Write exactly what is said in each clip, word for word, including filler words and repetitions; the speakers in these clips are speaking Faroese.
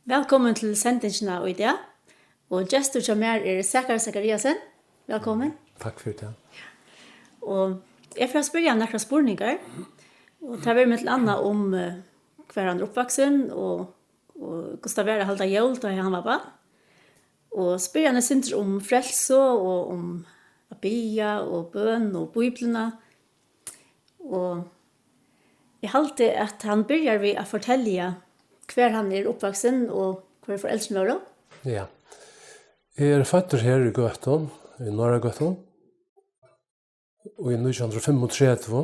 Vælkomin til sendingina í dag. Og gestur hjá mær er Sakari Zachariasen. Vælkomin. Takk fyri tað. Og eg fari at spyrja hann nakrar spurningar. Og tað verður millum annað um, eh, hvar hann er uppvaksin og, og hvussu tað var at halda jól, tá hann var barn. Og spyrja hann eitt sindur um frelsu og um at biðja og bøn og Bíbliuna. Og eg haldi, at hann byrjar við at fortelja, hvar hann er uppvaksin og hvør foreldrini vóru. Ja. Eg eri føddur her í Gøtu, í Norðragøtu, í nítjan hundrað og fimmogtretivu,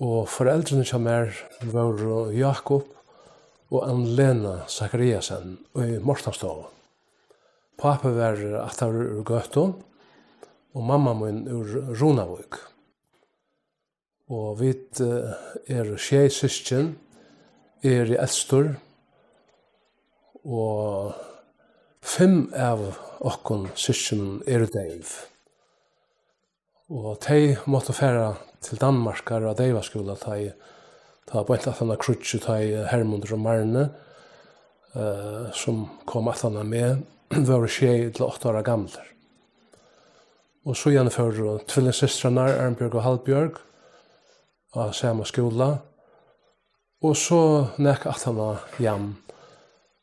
og foreldrini hjá mær vóru Jákup og Anna Lena Zachariasen í Mortanstovu. Pápi var ættaður úr Gøtu og mamma mín úr Runavík. Og vit, eh, eru sjey systkin. Eg eri elstur, og fimm av okkum systkinum eru deyv. Og tey máttu fara til Danmarkar á deyvaskúla, tá ið, tá var beint aftan á kríggið, tá ið Hermundur og Marni, eh, sum kom aftan á meg, vóru sjey ella átta ára gamlir. Og síðani fóru tvillingsystrarnar Arnbjørg og Hallbjørg á sama skúla. Og so nakað aftan á Jan.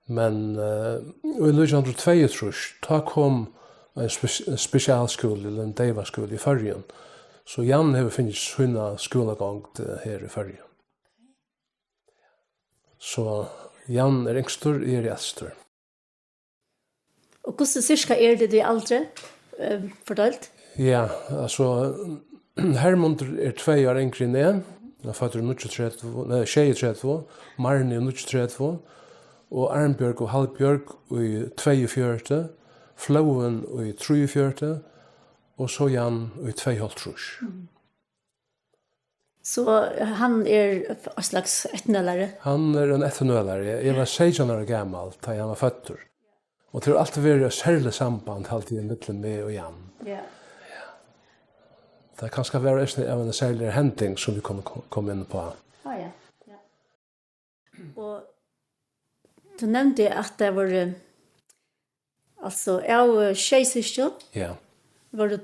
Men, eh, í nítjan hundrað og tveyogtrýss, tá kom ein spes-, ein spesialskúli, ella ein deyvaskúli í Føroyum. So Jan hevur fingið sína skúlagongd, eh, her í Føroyum. So Jan er yngstur, eg eri elstur. Og hvussu sirka eru tit í aldri, eh, fordeilt? Ja, altso, Hermundur er tvey ár yngri enn eg. Hann er føddur í níggjuogtretivu, nei, sjeyogtretivu, Marni í níggjuogtretivu, og Arnbjørg og Hallbjørg í tveyogfjøruti, Flóvin í trýogfjøruti, og so Jan í tveyoghálvtrýss. Mm. So hann er ein slags eftirnølari? Hann er ein eftirnølari. Eg var seytjan ára gamal, tá ið hann var føddur. Og tað hevur altíð verið eitt serligt samband, haldi eg, millum meg og Jan. Ja. Tað kann kanska vera eisini av eini serligari hending, sum vit kunnu ko-, koma inn uppá. Ah, ja. Ja. Og tú nevndi, at tað vóru, altso, av, eh, sjey systkin, ja, vóru,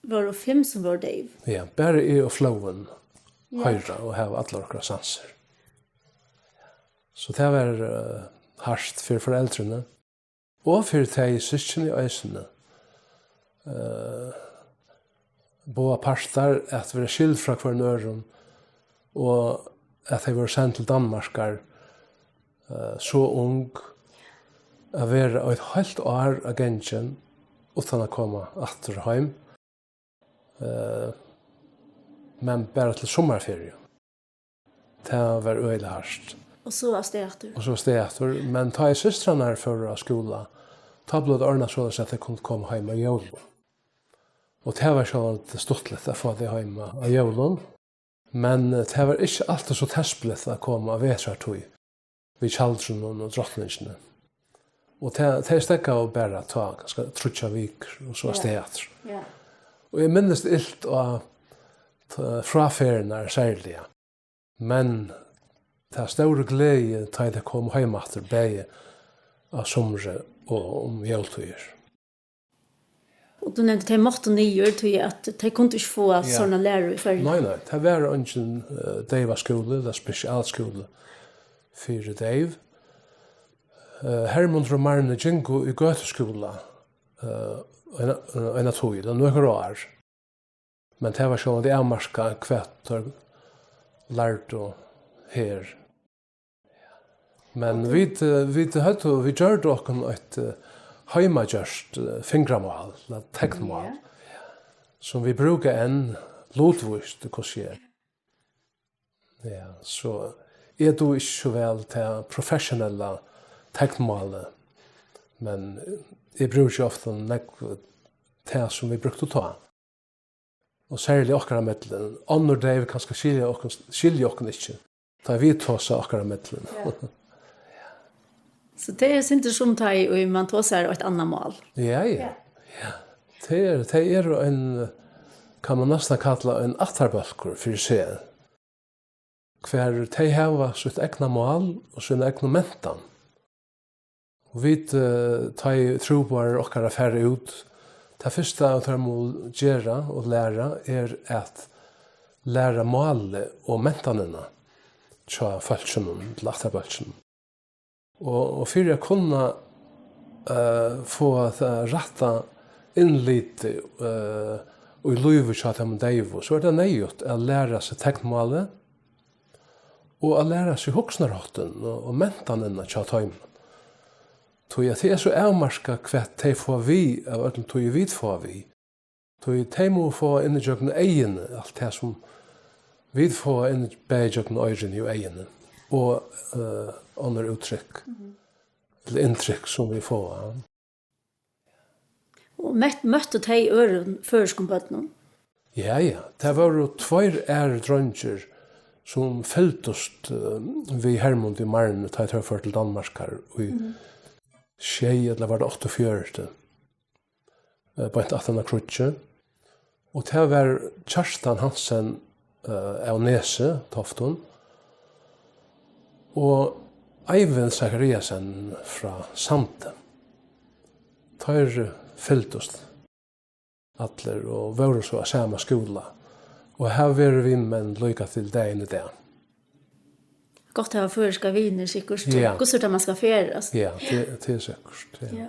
vóru fimm, sum vóru deyv. Ja, bara eg og Flóvin, ja, hoyra og hava allar okkara sansir. So tað var, eh, hart fyri foreldrini. Og fyri tey systkini eisini. Eh, báðar partar at vera skild frá hvørjum øðrum, og at tey vóru send til Danmarkar, eh, so ung, at vera eitt heilt ár á gangin uttan at koma aftur heim. Eh, men bara til summarferiu. Tað var øgiliga hart. Og so avstað aftur. Og so avstað aftur. Men tá ið systrarnar fóru á skúla, tá bleiv tað ordnað soleiðis, at tey kundu koma heim á jólum. Og tað var sjálvandi stuttligt at fáa tey heim á, á jólum. Men, eh, tað var ikki altíð so tespligt at koma á vetrartíð við tjaldrinum og drotningini. Og tað, tey steðgaðu bara tá, kanska tríggjar vikur, og so, ja, avstað aftur. Ja. Og eg minnist ilt á t-, fráferðirnar serliga. Men ta stóru gleði, tá ið tey komu heim aftur, bæði á sumri og um jóltíðir. Og tú nevndi, tey máttu niður, tí at tey kundu ikki fáa, ja, sovorðna læru í Føroyum. Nei, nei, tað var eingin, eh, deyvaskúli ella spesialskúli fyri deyv. Eh, Hermundur og Marni gingu í gøtuskúla, eh, eina, eina tíð, ella nøkur ár. Men tað var sjálvandi avmarkað, hvat teir lærdu her. Men vit, eh, vit høvdu, vit gjørdu okkum eitt, eh, heimagjørt, eh, fingramál, ella teknmál, ja, sum vit brúka enn lutvíst, hvussu er. Ja, so eg dugi ikki so væl tað professionella teknmálið, men eg brúki ofta nógv tað, sum vit brúktu tá. Og serliga okkara millum. Onnur deyv kanska skilja okkum, skilja okkum ikki, tá vit tosa okkara millum. Ja. So tað er sindur sum tá ið man tosar eitt annað mál. Ja, ja. Ja. Ja. Tey eru, tey eru ein, kann man næstan kalla ein ættarbólkur fyri seg. Hvar tey hava sítt egna mál og sína egnu mentan. Vit, eh, tá ið trúboðarar okkara fara út, tað fyrsta, teir mugu gera og læra, er at læra málið og mentanina hjá fólkinum, til ættarbólkinum. Og, og fyri at kunna, eh, fáa tað rætta innlitið, eh, í lívið hjá teimum deyvu, so er tað neyðugt at læra seg teknmálið og at læra seg hugsanarháttin og, og mentanina hjá teimum. Tí at tað er so avmarkað, hvat tey fáa við av øllum tí, vit fáa við. Tí tey mugu fáa inn ígjøgnum eyguni, alt tað sum vit fáa inn, bæði ígjøgnum oyruni og eyguni, og, eh, onnur úttrykk, ella inntrykk sum vit fáa. Og møtt-, møttu tey øðrum føroyskum børnum? Ja, ja. Tað vóru tveir aðrir dreingir, sum fylgdust, eh, við Hermund í Marni, tá ið teir fóru til Danmarkar í sjey, ella var tað áttaogfjøruti, eh, beint aftan á kríggið. Og tað var Kjartan Hansen, eh, av Nesi, Toftum, og Eivind Zachariasen frá Sandi. Teir fylgdust allir og vóru so á sama skúla og hava verið vinmenn líka til dagin í dag. Gott at hava føroyskar vinir, sikkurt. Ja. Hvussu er tað, man skal ferðast? Ja, tað, tað er sikkurt, ja. Ja.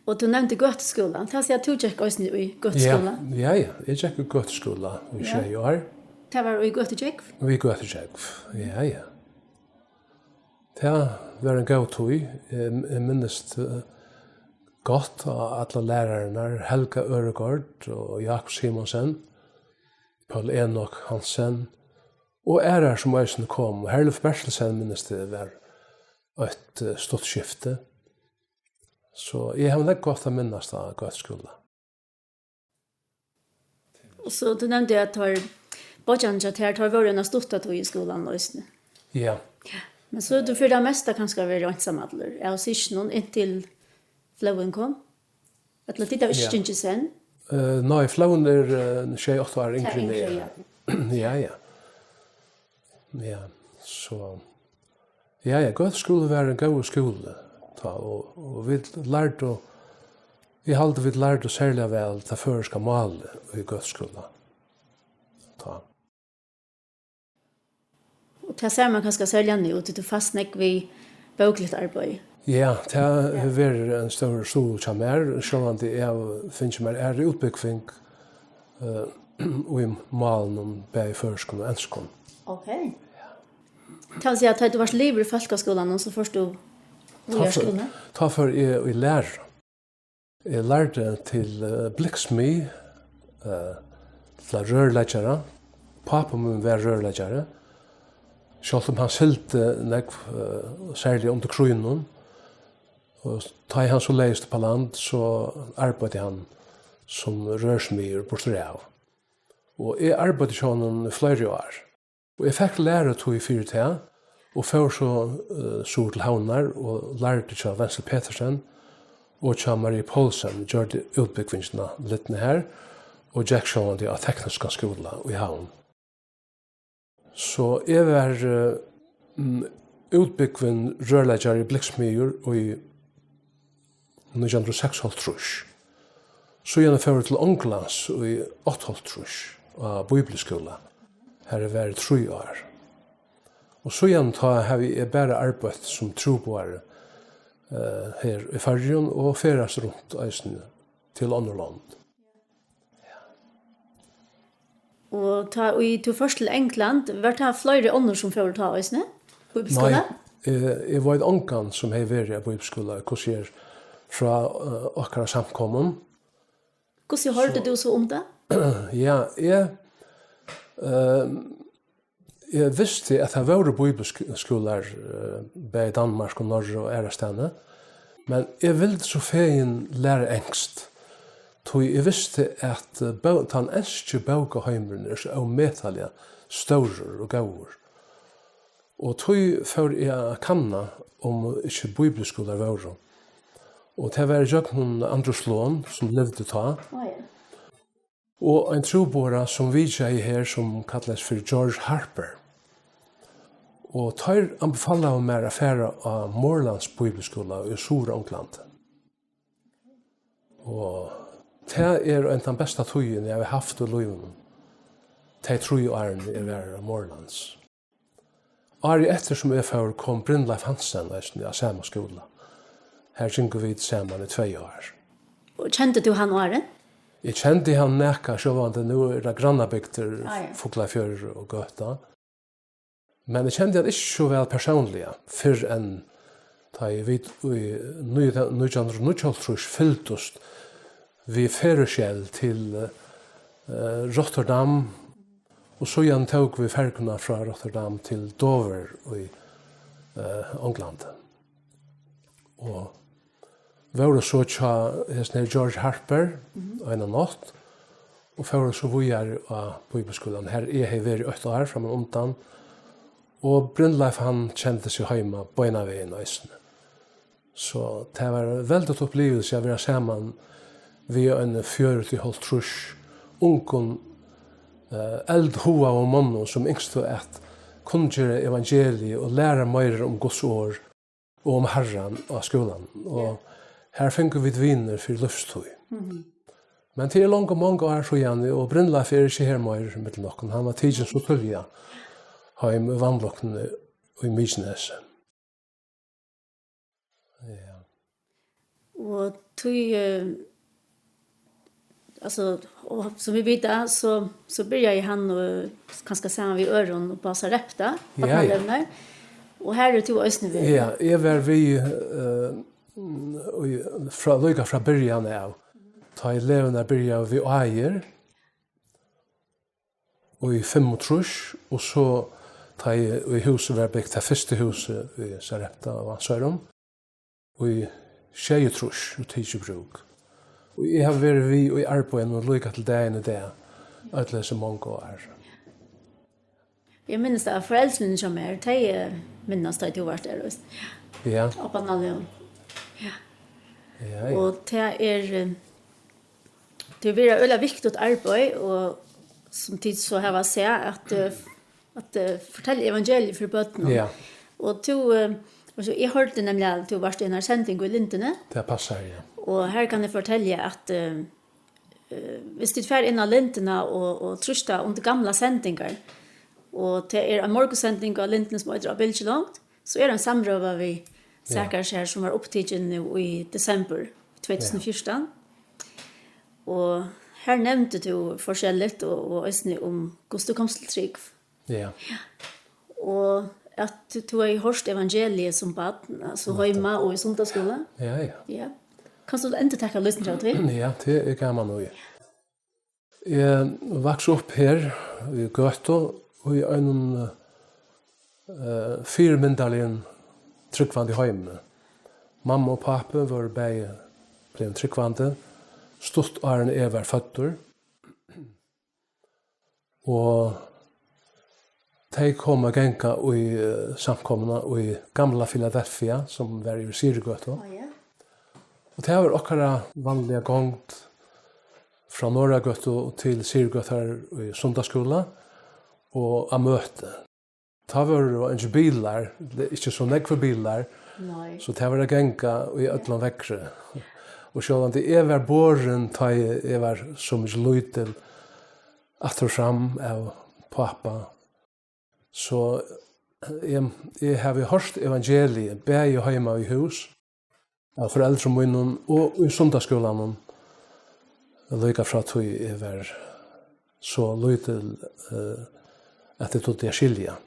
Og tú nevndi gøtuskúla. Tað vil siga, at tú gekk eisini í gøtuskúla? Ja, ja, ja. Eg gekk í gøtuskúla í Ja. sjey ár. Tað var í Gøtugjógv? Í Gøtugjógv, ja, ja. Tað var ein góð tíð. Eg, eg minnist, eh, gott á allar lærararnar, Helga Øregård og Jakob Simonsen, Paul Enok Hansen og aðrar, sum eisini komu. Herluf Berthelsen minnist eg var eitt, eh, stutt skifti. So eg havi nógv gott at minnast á Gøtuskúla. Og so, tú nevndi, at teir, beiggjarnir hjá tær, teir vóru eina stutta tíð í skúlanum eisini. Ja. Men so hevur tú fyri tað mesta kanska verið einsamallur av systkinum inntil flóðin kom? Ella tit hava ikki Ja. gingið senn? Eh, nei, flóðin er, eh, sjey, átta ár Tað er yngri enn yngri, eg. Ja. Ja, ja. Ja, so. Ja, ja, Gøtuskúli var ein góður skúli tá, og, og vit lærdu, eg haldi, vit lærdu serliga væl tað føroyska málið í Gøtuskúla tá. Og tað sær man kanska serliga nú, tí tú fæst nógv við bókligt arbeiði. Ja, tað Ja. hevur verið ein stór stuðul hjá mær, sjálvandi eg havi fingið mær aðra útbúgving, eh, í málinum, bæði føroyskum og enskum. Ok. Tað vil siga, at tá tú vart liðugur í fólkaskúlanum, so fórt tú Tá víðari fór, skúla? Tá fór eg í læru. Eg lærdi til, eh, blikksmið, eh, til rørleggjara. Pápi mín var rørleggjari. Sjálvt um hann sigldi nógv, eh, serliga undir krígnum, og tá ið hann so legðist upp á land, so arbeiddi hann sum rørsmiður burturav. Og eg arbeiddi hjá honum í fleiri ár. Og eg fekk lærutíð fyri tað, og fór so, eh, suður til Havnar og lærdi hjá Wenzel Petersen og hjá Marie Poulsen, gjørdi útbúgvingina lidna har, og gekk sjálvandi á tekniskan skúla í Havn. So eg var, eh, mm, útbúgvin rørleggjari, blikksmiður í nítjan hundrað og seksoghálvtrýss. Síðan fór eg til Onglands í áttaoghálvtrýss á bíbliuskúla. Har eg var í trý ár. Og síðan tá havi eg bara arbeitt sum trúboðari, eh, her í Føroyum og ferðast runt eisini til onnur lond. Og tá ið tú fórt til England, var tað fleiri onnur sum fóru tá eisini? Bíbliuskúla? Nei, eh, eg veit ongan sum hevði verið á bíbliuskúla, hvussu er frá, eh, okkara samkomum. Hvussu hoyrdi So tú so um tað? Ja, eg, eh, eg visti, at tað vóru bíbliuskúlar, eh, bæði í Danmark og Noregi og aðrastaðni, men eg vildi so fegin læra enskt, tí eg visti, at, eh, bó-, tann enski bókaheimurin er so ómetaliga stórur og góður. Og tí fór eg at kanna, um ikki bíbliuskúlar vóru. Og tað var ígjøgnum Andrew Sloan, sum livdi tá. Á, ja. Og ein trúboðara, sum vitjaði her, sum kallaðist fyri George Harper. Og teir anbefalaðu mær at fara á Moorlands Bíbliuskúla í Suður-Onglandi. Og tað er ein tann besta tíðin, eg havi havt í lívinum. Tey trý árini eg var á Moorlands. Árið eftir sum eg fór, kom Brynleif Hansen eisini á sama skúla. Har gingu vit saman í tvey ár. Og kendi tú hann áðrenn? Eg kendi hann nakað, sjálvandi nú er tað grannabygdir, Ah, ja. Fuglafjørður og Gøta. Men eg kendi hann ikki so væl persónliga, fyrr enn tá ið vit í nítjan hundrað og níggjuoghálvtrýss fylgdust við ferðaskjali til, eh, Rotterdam, og síðan tóku vit ferjuna frá Rotterdam til Dover í, eh, Onglandi. Og vóru so hjá hesin her George Harper, Mhm. eina nátt, og fóru so víðari á bíbliuskúlan. Har eg hevði verið eitt ár frammanundan, og Brynleif, hann kendi seg heima beinanvegin eisini. So tað var ein veldig upplivelse at vera saman við ein fjøruti, hálvtrýss ungum, eh, eldhugaðum monnum, sum ynsktu at kunngera evangeliið og læra meira um Guds orð og um Harran á skúlanum. Og her fingu vit vinir fyri lívstíð. Mhm. Men tað er longu mong ár síðani, og Brynleif er ikki her meir millum okkum. Hann var tikin so tíðliga heim í vanlukkuni í Mykinesi. Ja. Og tí, eh, altso, og sum vit vita, so, so byrjaði hann, eh, kanska saman við øðrum, uppá Sarepta, Ja, ja. barnaløgurnar. Og har ert tú eisini við. Ja, eg var við, eh, í, frá, líka frá byrjan av. Tá ið elevurnar byrjaðu við Ágir, og í fimmogtrýss, og so tá ið, ið húsið var bygt, tað fyrsta húsið í Sarepta og Vatnsoyrum, og í sjeyogtrýss og tikið í brúk. Og eg havi verið við í arbeiðinum líka til dagin í dag, øll hesi mongu ár. Eg minnist, at foreldrini hjá mær, tey, eh, minnast, tá tú vart har, veist. Ja. Á barnaløgum. Ja. Ja, ja. Og tað er, eh, tað er øgiliga viktigt arbeiði, og sum tit so hava sæð, at, eh, at, eh, fortelja evangeliið fyri børnum. Ja. Og tú, eh, altso, eg hoyrdi nemliga, at tú vart í einari sending í Lindini. Tað passar, ja. Og her kann eg fortelja, at, eh, eh, viss tit fara inn á Lindina og, og trýsta undir gamlar sendingar, og tað er ein morgunsending á Lindini sum eitur Á bylgjulongd, so er ein samrøða við Ja. Sakar her, sum var upptikin nú í desembur tvey túsund og fjúrtan. Ja. Og her nevndi tú forskelligt, og, og eisini um hvussu tú komst til trúgv. Ja. Og at tú, tú hevði hoyrt evangeliið sum barn, altso Nettupp. Heima og í sunnudagsskúla. Ja, ja. Ja. Kanst tú endurtaka lýsingina av tí? Ja, tað er gaman í. Eg vaks upp her í Gøtu í einum, eh, fyrimyndarligum trúgvandi heimi. Mamma og pápi vóru bæði blivin trúgvandi, stutt áðrenn eg var føddur. Og tey komu at ganga í, eh, samkomuna í Gamla Filadelfia, sum var í Syðrugøtu. Á, ja. Og tað var okkara vanliga gongd frá Norðragøtu til Syðrugøtu í sunnudagsskúla og á møti. Tá vóru eingir bilar, ikki so nógvir bilar, Nei. So tað var at ganga í øllum veðri. Og sjálvandi eg var borin, tá eg, eg var so mikið lítil, aftur og fram av pápa. So eg, eg havi hoyrt evangeliið, bæði heima í hús, av foreldrum mínum og í sunnudagsskúlanum, líka frá tí eg var so lítil, eh, at eg dugdi at skilja.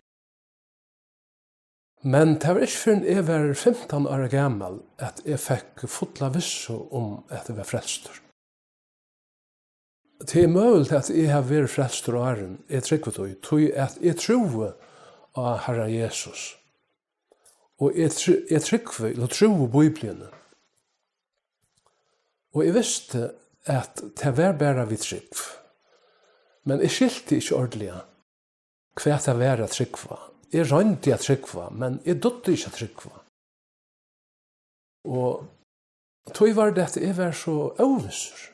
Men tað var ikki fyrr enn eg var fimtan ára gamal, at eg fekk fulla vissu um, at eg var frelstur. Tað er møguligt, at eg havi verið frelstur áðrenn eg trúgvi tí, tí at eg trúði á Harra Jesus. Og eg tr-, eg trúgvi, ella trúði Bíbliuni. Og eg visti, at tað var bara við trúgv. Men eg skilti ikki ordiliga, hvat tað var at trúgva. Eg royndi at trúgva, men eg dugdi ikki at trúgva. Og tí var tað, at eg var so óvissur.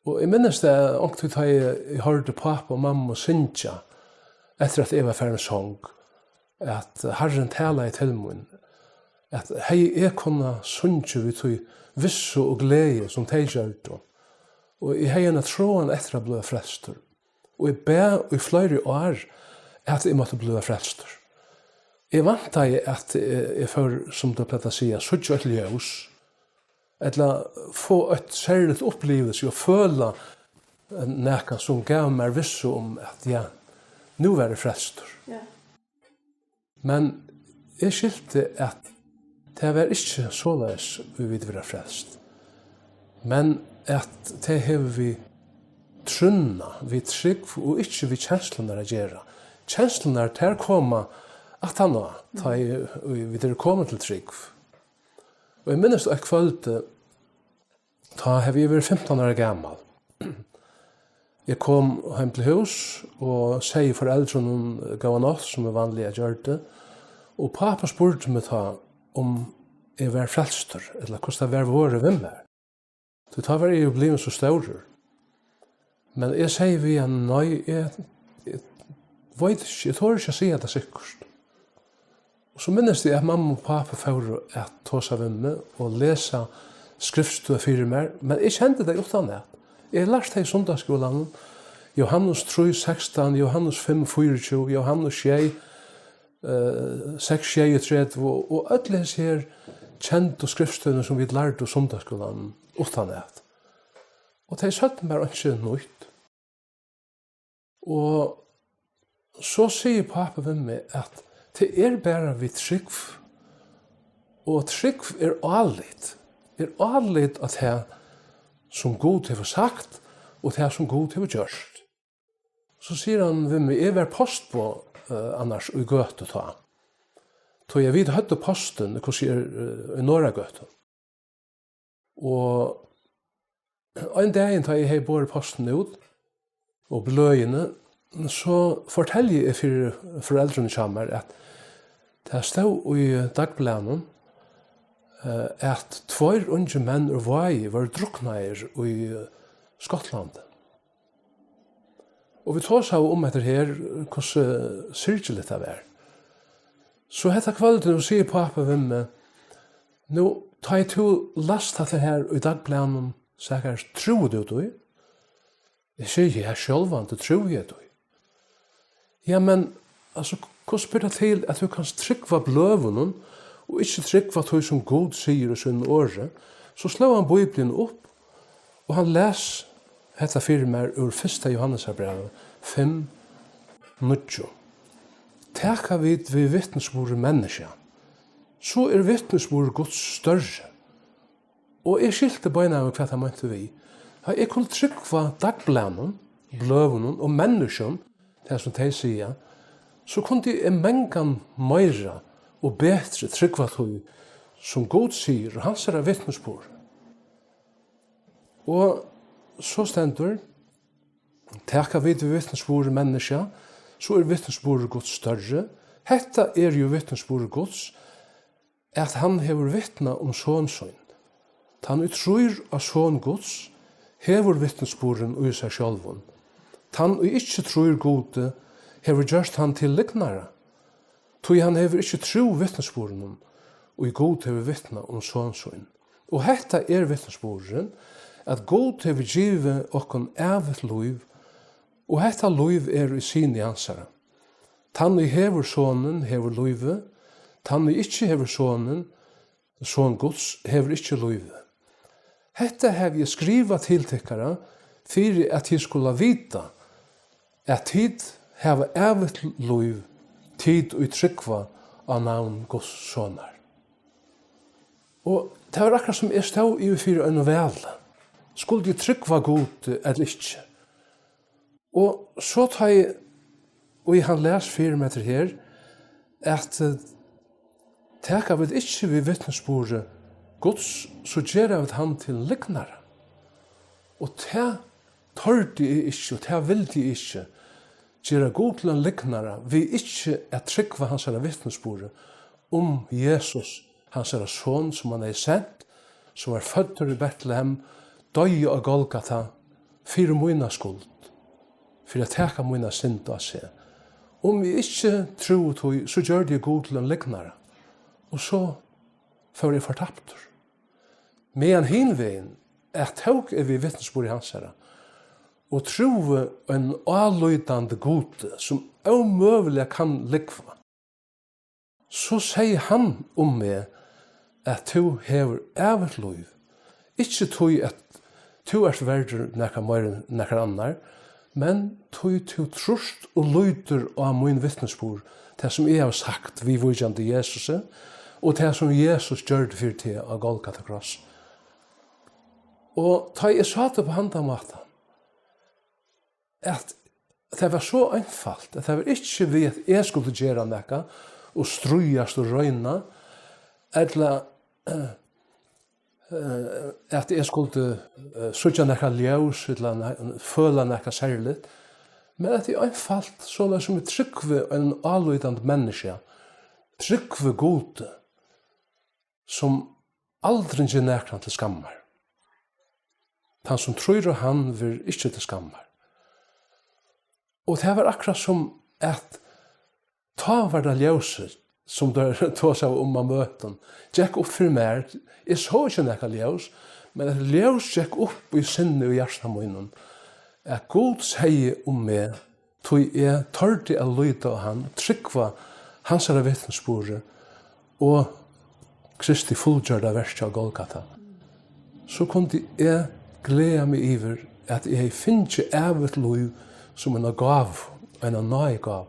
Og eg minnist tað, onkuntíð tá eg, eg hoyrdi pápa og mammu syngja, eftir at eg var farin í song, at Harrin talaði til mín, at hevði eg kunnað sungið við tí vissu og gleði, sum tey gjørdu, og eg hevði eina tráan eftir at blíva frelstur, og eg bað í fleiri ár, at eg mátti blíva frelstur. Eg væntaði, at eg, eg fór, sum tey plagdu at siga, síggja eitt ljós, ella fáa eitt serligt upplivelse og føla, eh, nakað, sum gav mær vissu um, at ja, nú var eg frelstur. Ja. Men eg skilti, at tað var ikki soleiðis, ið vit verða frelst, men at tað hevur við trúnna, við trúgv og ikki við kenslurnar at gera. Kenslurnar, tær koma aftaná, tá ið, ið vit eru komin til trúgv. Og eg minnist eitt kvøld, tá havi eg verið fimtan ára gamal. Eg kom heim til hús og segði foreldrunum góða nátt, sum eg vanliga gjørdi, og pápi spurdi meg tá, um eg var frelstur, ella hvussu tað var vorðið við mær. Tí tá var eg jo blivin so stórur. Men eg segði við hann: "Nei, eg, eg veit ikki, eg tori ikki at siga tað sikkurt." Og so minnist eg, at mamma og pápi fóru at tosa við meg og lesa skriftstøð fyri mær, men eg kendi tey uttanat. Eg hevði lært tey í sunnudagsskúlanum, Jóhannes trý sekstan, Jóhannes fimm fýraogtjúgu, Jóhannes sjey, eh, seks sjeyogtretivu, og, og øll hesi her kendu skriftstøðini, sum vit lærdu í sunnudagsskúlanum uttanat. Og tey søgdu mær einki nýtt. Og so sigur pápi við meg, at tað er bara við trúgv, og trúgv er álit, er álit á tað, sum Gud hevur sagt, og tað, sum Gud hevur gjørt. So sigur hann við meg, eg var postboð, eh, annars í Gøtu tá. Tí at vit høvdu postin, hvussu er, eh, í Norðragøtu. Og ein dagin, tá eg hevði borið postin út og bløðini, so fortelji eg fyri foreldrunum hjá mær, at tað stóð í dagblaðnum, eh, at tveir ungir menn úr Vági vóru druknaðir í Skotlandi. Og vit tosaðu um hetta her, hvussu syrgiligt tað var. So hetta kvøldið, nú sigur pápi við meg, nú, tá ið tú last hatta her í dagblaðnum, Zacharias, trúði tú tí? Eg sigi, ja, sjálvandi trúði eg tí. Ja, men, altso, hvussu ber tað til, at tú kanst trúgva bløðunum og ikki trúgva tí, sum Gud sigur í sínum orði? So sló hann Bíbliuna upp, og hann las hetta fyri mær úr fyrsta Jóhannesarbrævi fimm níggju. Taka vit við vitnisburði menniskja, so er vitnisburður Guds størri. Og eg skilti beinanvegin, hvat hann meinti við. Tá eg kundi trúgva dagblaðnum, bløðunum og menniskjum, tað sum tey siga, so kundi eg mangan meira og betri trúgva tí, sum Gud sigur, og hansara vitnisburð. Og so stendur, taka vit við vitnisburði menniskja, so er vitnisburður Guds størri. Hetta er jú vitnisburður Guds, at hann hevur vitnað um Son sín. Tann, ið trýr á Son Guds, hevur vitnisburðin í sær sjálvum. Tann, ið ikki trýr Gudi, hevur gjørt hann til lygnara, tí hann hevur ikki trúð vitnisburðinum, ið Gud hevur vitnað um Son sín. Og hetta er vitnisburðurin, at Gud hevur givið okkum ævigt lív, og hetta lív er í Syni hansara. Tann, ið hevur Sonin, hevur lívið, tann, ið ikki hevur Sonin, Son Guds, hevur ikki lívið. Hetta havi eg skrivað til tykkara, fyri at tit skula vita, at tit hava ævigt lív, tit, ið trúgva á navn Guds Sonar. Og tað var akkurát, sum eg stóð yvir fyri einum vali. Skuldi eg trúgva Gudi ella ikki? Og so tá eg, og eg hann les fyri meg til her, at, eh, taka vit ikki við vitnisburði Guds, so gera vit hann til lygnara. Og tað tordi eg ikki, og tað vildi eg ikki, gera Gud til ein lygnara, við ikki at trúgva hansara vitnisburði um Jesus, hansara Son, sum hann hevði sent, sum var føddur í Betlehem, doyði á Golgata fyri mína skuld, fyri at taka mína synd á seg, Um eg ikki trúði tí, so gjørdi eg Gud til ein lygnara, og so fór eg fortaptur. Meðan hin vegin, at tók eg við vitnisburði hansara, og trúði ein álítandi Gud, sum ómøguliga kann lúgva. So segði hann um meg, at tú hevur ævigt lív, ikki tí at tú ert verdur nakað meira enn nakar annar, men tí tú trýrt og lítur á mín vitnisburð, tað sum eg havi sagt viðvíkjandi Jesusi, og tað sum Jesus gjørdi fyri teg á Golgata kross. Og tá eg sá tað á handan mátan, at tað var so einfalt, at tað var ikki við, at eg skuldi gera nakað og stríðast og royna, ella, eh, at eg skuldi, eh, síggja nakað ljós, ella na-, føla nakað serligt, men at eg einfalt, soleiðis sum eg trúgvi ein álítandi menniskja, trúgvi Gudi, sum aldrin ger nakran til skammar. Tann sum trýr á hann, verður ikki til skammar. Og tað var akkurát sum, at tá var tað ljósið, sum teir tosaðu um á møtum, gekk upp fyri mær. Eg sá ikki nakað ljós, men eitt ljós gekk upp í sinni og hjarta mínum, at Gud segði um meg, tí eg tordi at líta á hann, trúgva hansara vitnisburði og Kristi fullgjørda verki á Golgata, so kundi eg gleða meg yvir, at eg hevði fingið ævigt lív sum eina gávu, eina náðigávu.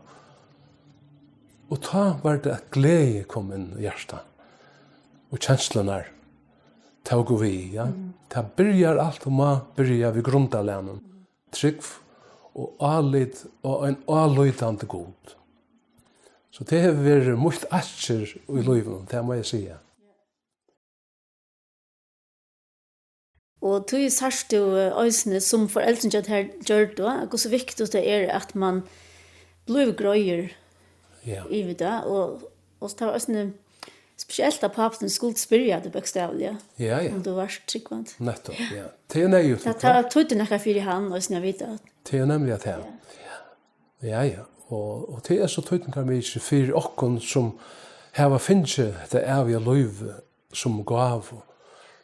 Og tá var tað, at gleði kom inn í hjartað, og kenslurnar tóku við, ja. Mm. Tað byrjar, alt og má byrja við grundarlagnum. Trúgv og álit og ein álítandi Gud. So tað hevur verið mítt akker í lívinum, tað má eg siga. Og tí sært tú, eh, eisini, sum foreldrini hjá tær gjørdu, hvussu viktigt tað er, at mann blívur greiður, ja, yvir tað. Og, og tað var eisini spesielt, at pápin skuldi spyrja teg bókstavliga, ja, ja, um tú vart trúgvandi. Nettupp, ja. Tað er neyðugt, tað, tað týddi nakað fyri hann eisini at vita. Tað er nemliga tað. Ja. Ja, ja. Og, og tað er so týdningarmikið fyri okkum, sum hava fingið hetta æviga lív sum gávu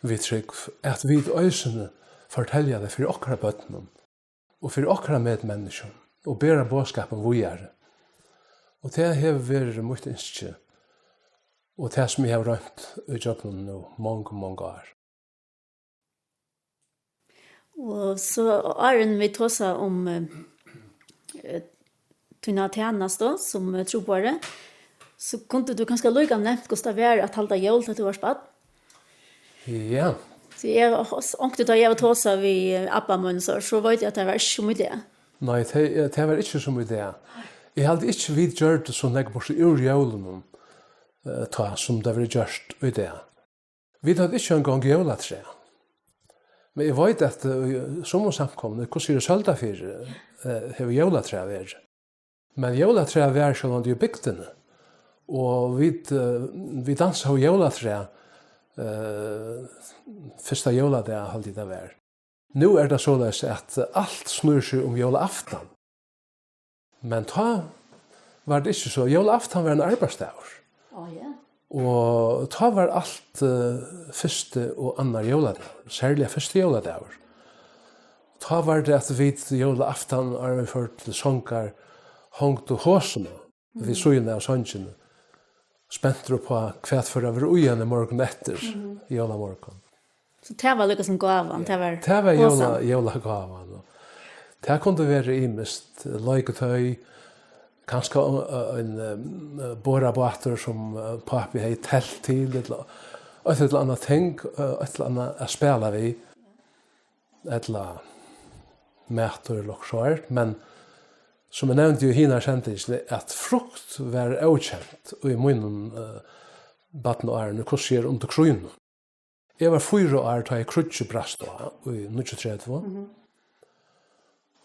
við trúgv, at vit eisini fortelja tað fyri okkara børnum og fyri okkara medmenniskjum og bera boðskapin víðari. Og tað hevur verið mítt ynski, og tað, sum eg havi roynt í gjøgnum nú mong, mong ár. Og so, áðrenn vit tosa um, eh, eh, tína tænastu sum, eh, trúboðari, so kundi tú kanska líka nevnt, hvussu tað var at halda jól, tá tú vart barn? Ja. So eg, onkuntíð tá eg havi tosað við, eh, abba mín, so, so veit eg, at tað var ikki sum í dag. Nei, tað, eh, tað var ikki sum í dag. Eg haldi ikki, vit gjørdu so nógv burtur úr jólunum, eh, tá, sum tað verður gjørt í dag. Vit høvdu ikki eingong jólatræ. Men eg veit, at, eh, í summum samkomum, hvussu er í Søldarfirði, eh, hevur jólatræ verið. Men jólatræ var sjálvandi í bygdini. Og vit, eh, vit dansaðu jólatræ, eh, fyrsta jóladag, haldi eg tað var. Nú er tað soleiðis, at alt snýr seg um jólaaftan. Men tá var tað ikki so. Jólaaftan var ein arbeiðsdagur. Á, ja. Og tá var alt, eh, fyrsti og annar jóladagur, serliga fyrsti jóladagur. Tá var tað, at vit jólaaftan, áðrenn vit fóru til songar, hongdu hosuna við síðuna av songini, spentur upp á, hvat fór at vera í henni morgun eftir, mhm, jólamorgun. So tað var líka sum gávan, ja, tað var, tað var jóla-, hosan, jólagávan, og tað kundi verið ymiskt, eh, leikutoy, kanska, eh, ein, eh, borðabátur sum, eh, pápi hevði telt til, ella eitt ella annað ting, eh, eitt ella annað at spæla við, ella matur, ella okkurt sovorðið, men sum eg nevndi í hinari sendingini, at frukt var ókent í mínum, eh, barnaárum, hvussu er undir krígnum. Eg var fýra ár, tá ið kríggið brast á í níggjuogtretivu. Mhm.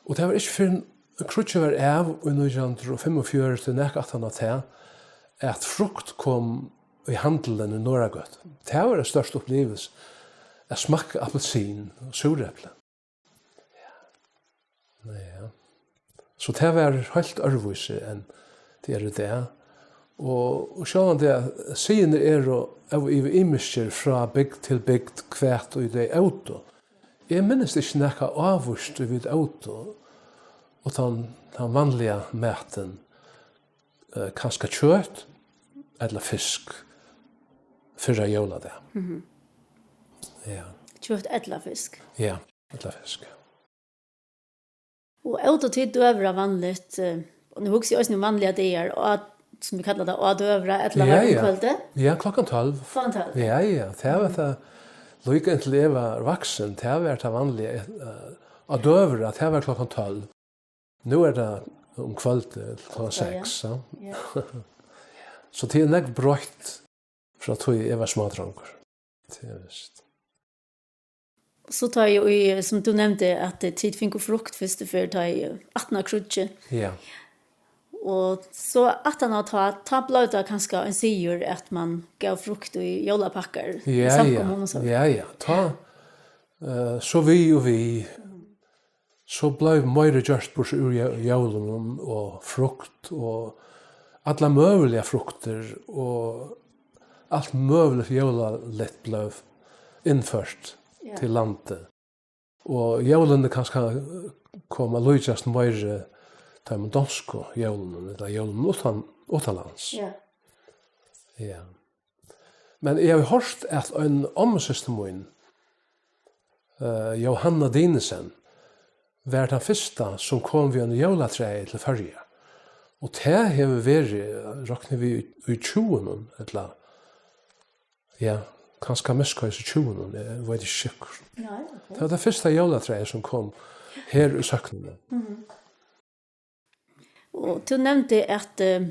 Og tað var ikki fyrr enn kríggið var av í nítjan hundrað og fimmogfjøruti, nakað aftan á tað, at frukt kom í handilin í Norðragøtu. Tað var ein stór uppliving at smakka appelsin og súrepli. Ja. So tað var heilt øðrvísi enn tað er í dag. Og, og sjálvandi at siðirnir eru av og yvir ymiskir frá bygd til bygd, hvat ið tey ótu. Eg minnist ikki nakað ávíst, ið vit ótu, uttan tann vanliga matin, eh, kanska kjøt ella fisk fyrra jóladag. Mhm. Ja. Kjøt ella fisk? Ja, ella fisk. Og ótu tit døgurða vanligt, eh, og nú hugsi eg eisini um vanligar dagar, á, sum vit kalla tað, á døgurða, ella var Ja, um ja. kvøldið? Ja, klokkan tólv. Klokkan tólv. Ja, ja, tað var tað. Líka inntil eg var vaksin, tað var tað vanliga, eh, á døgurða, tað var klokkan tólv. Nú er tað um kvøldið, klokkan Ofta, ja. seks, ja. Ja. So tað er nógv broytt frá tí eg var smádrongur. Tað er vist. So tá eg, í, sum tú nevndi, at, eh, tit fingu frukt fyrstu ferð, tá eg, eh, aftan á kríggið. Ja. Og so aftan á tá, tá bleiv tað kanska ein siður, at man gav frukt í jólapakkar, í Ja, samkomum ja. og so. Ja, ja. Tá, eh, so við og við, so bleiv meira gjørt burtur úr jó-, jólunum og frukt og allar møguligar fruktir og alt møguligt jólaligt bleiv innført Ja. til landið. Og jólini kanska koma at líkjast meiri teimum donsku jólunum, ella jólunum uttan-, uttanlands. Ja. Ja. Men eg havi hoyrt, at ein ommusystir mín, eh, Jóhanna Dinesen, var tann fyrsta, sum kom við einum jólatræi til Føroya. Og tað hevur verið, rokni vit, í, í tjúgunum, ella, ja, kanska miðskeiðis í tjúgunum, eg veit ikki sikkurt. Nei, ok. Tað var tað fyrsta jólatræið, sum kom her í Sóknini. Mhm. Og tú nevndi, at, eh,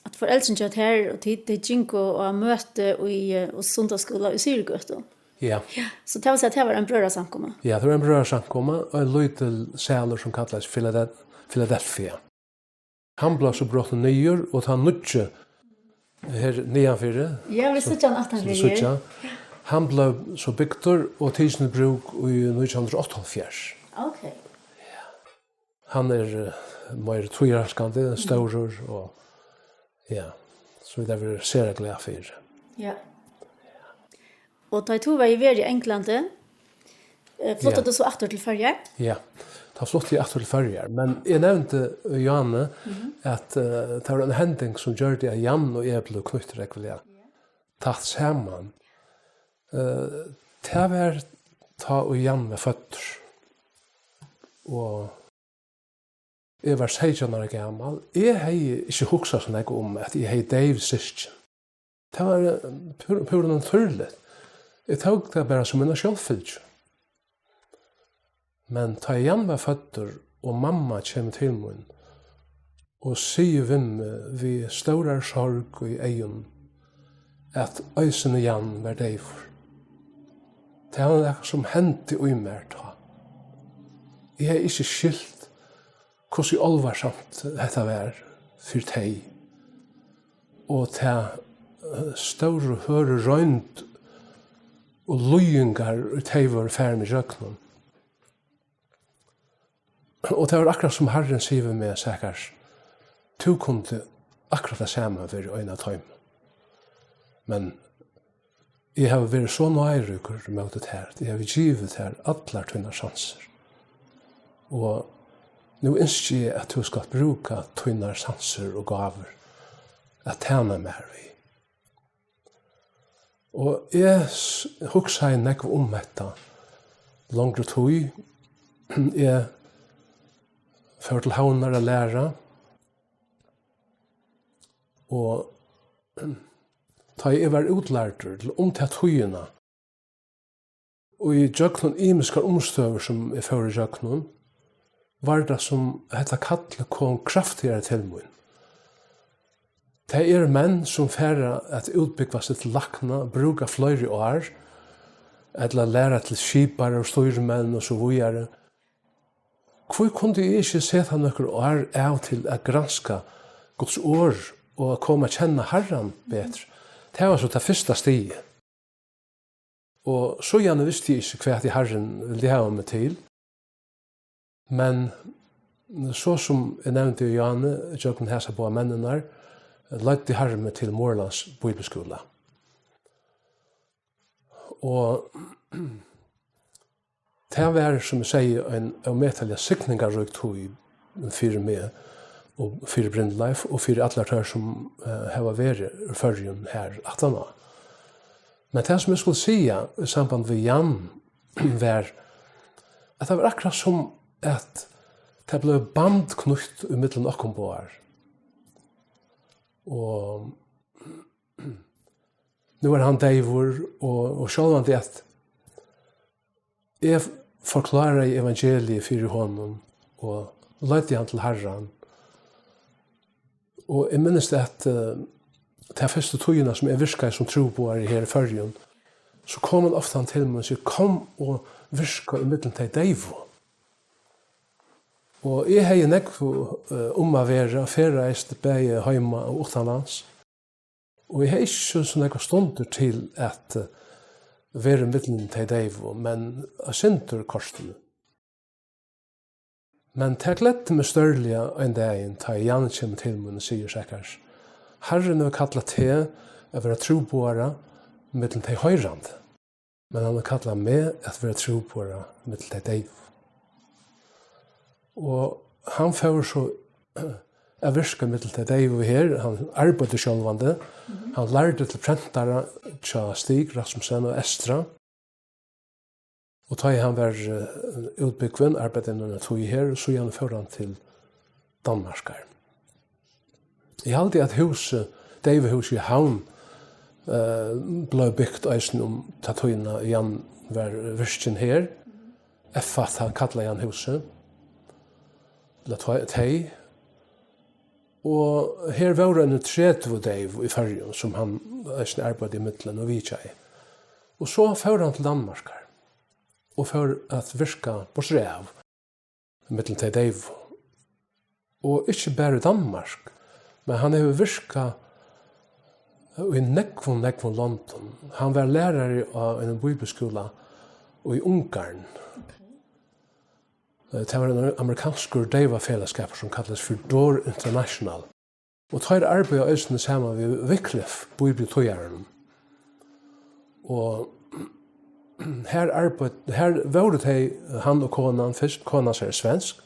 at foreldrini hjá tær og tit, tey gingu á møti í, eh, og sunnudagsskúla í Syðrugøtu. Ja. Ja, so tað vil siga, at tað var ein brøðrasamkoma. Ja, tað var ein brøðrasamkoma, ein lítil salur, sum kallaðist Philadel-, Philadelphia. Hann bleiv so brotin niður, og tann nýggi her niðanfyri, Ja, vit sum síggja hann aftan sum vit fyri. síggja, hann bleiv so bygdur og tikin í brúk í nítjan hundrað og áttaoghálvfjerðs. Ok. Hann er, eh, meir tíðarhóskandi, stórur og, ja, so vit hava verið sera glað fyri. Ja. Og tá tú var í verið í Englandi, eh, flutti Ja. tú so aftur til Føroyar? Ja, tá flutti eg aftur til Føroyar. Men eg nevndi, eh, Jane, Mhm. at, eh, tað var ein hending, sum gjørdi, at Jan og eg bleiv knýtt rættiliga Ja. tætt saman. Eh, tað var tá, ið Jan var føddur. Og eg var seytjan ára gamal. Eg hevði ikki hugsað so nógv um, at eg hevði deyv systkin. Tað var, eh, púra, púra natúrligt. Eg tók tað bara sum eina sjálvfylgju. Men tá Jan var føddur, og mamma kemur til mín og sigur við meg við stóra sorg í eygum, at eisini Jan var deyvur. Tað var nakað, sum hendi í mær tá. Eg hevði ikki skilt, hvussu álvarsamt hetta var fyri tey, og ta, eh, stóru, hørðu roynd og líðingar, ið tey vóru farin ígjøgnum. Og tað var akkurát sum Harrin sigur við meg, Zacharias, tú kundi akkurát tað sama verið ein av teimum. Men eg havi verið so náðiríkur móti tær, at eg havi givið tær allar tínar sansir. Og nú ynski eg, at tú skalt brúka tínar sansir og gávur at tæna mær við. Og eg s-, hugsaði nógv um hetta longri tíð. Eg fór til Havnar at læra, og tá eg var útlærdur til, um ta tíðina, og í gjøgnum ymiskar umstøður, sum eg fór í gjøgnum, var tað, sum hetta kallið kom kraftigari til mín. Tað eru menn, sum fara at útbúgva seg til lækna, brúka fleiri ár, ella læra til skiparar og stýrimenn og so víðari. Hví kundi eg ikki seta nøkur ár av til at granska Guds orð og at koma at kenna Harran betur? Tað var so tað fyrsta stigið. Og síðani visti eg ikki, hvat ið Harrin vildi hava meg til. Men so sum eg nevndi Jóhanni, gjøgnum hasar báðar menninar, leiddi Harry meg til Moorlands Bíbliuskúla. Og tað var, sum eg segði, ein ómetaliga signingarrík tíð fyri meg og fyri Brynleif og fyri allar tær, sum, eh, hava verið í Føroyum her aftaná. Men tað, sum eg skuldi siga í samband við Jan, var, at tað var akkurát sum, at tað bleiv band knýtt ímillum okkum báðar. Og nú er hann deyvur, og, og sjálvandi at eg forkláraði evangeliið fyri honum og leiddi hann til Harran. Og eg minnist, at, eh, ta fyrstu tíðina, sum eg virkaði sum trúboðari her í Føroyum, so kom hann ofta til mín og segði: "Kom og virka ímillum tey deyvu." Og eg hevði nógv, eh, um at vera, ferðaðist bæði heima og uttanlands. Og eg hevði ikki so nógvar stundir til at, eh, vera millum tey deyvu, men eitt sindur kortini. Men tað gleddi meg stórliga ein dagin, tá Jan kemur til mín og sigur: "Sakkars, Harrin hevur kallað teg at vera trúboðara millum tey hoyrandi." Men hann hevur kallað meg at vera trúboðara millum tey deyvu. Og hann fór so at virka millum tey deyvu her. Hann arbeiddi sjálvandi. Mhm. Hann lærdi til prentara hjá Stig Rasmussen og Estra. Og tá ið hann var, eh, útbúgvin, arbeiddi hann eina tíð her, og síðan fór hann til Danmarkar. Eg haldi, at húsið, deyvuhúsið í Havn, eh, bleiv bygt eisini um ta tíðina, Jan var virkin her. F at hann kallaði hann húsið, ella tá, tey. Og her vóru eini tretivu deyv í Føroyum, sum hann eisini arbeiddi ímillum og vitjaði. Og so fór hann til Danmarkar og fór at virka burturav millum tey deyvu. Og ikki bara í Danmark, men hann hevur virkað í nógvum, nógvum londum. Hann var lærari á einum bíbliuskúla í Ungarn. Eh, tað var ein amerikanskur deyvafelagsskapur, sum kallaðist fyri Door International. Og teir arbeiða eisini saman við Wycliffe, bíbliutíðaranum. Og her arbeid-, her vóru tey, hann og konan, fyrst, kona hansara er svensk,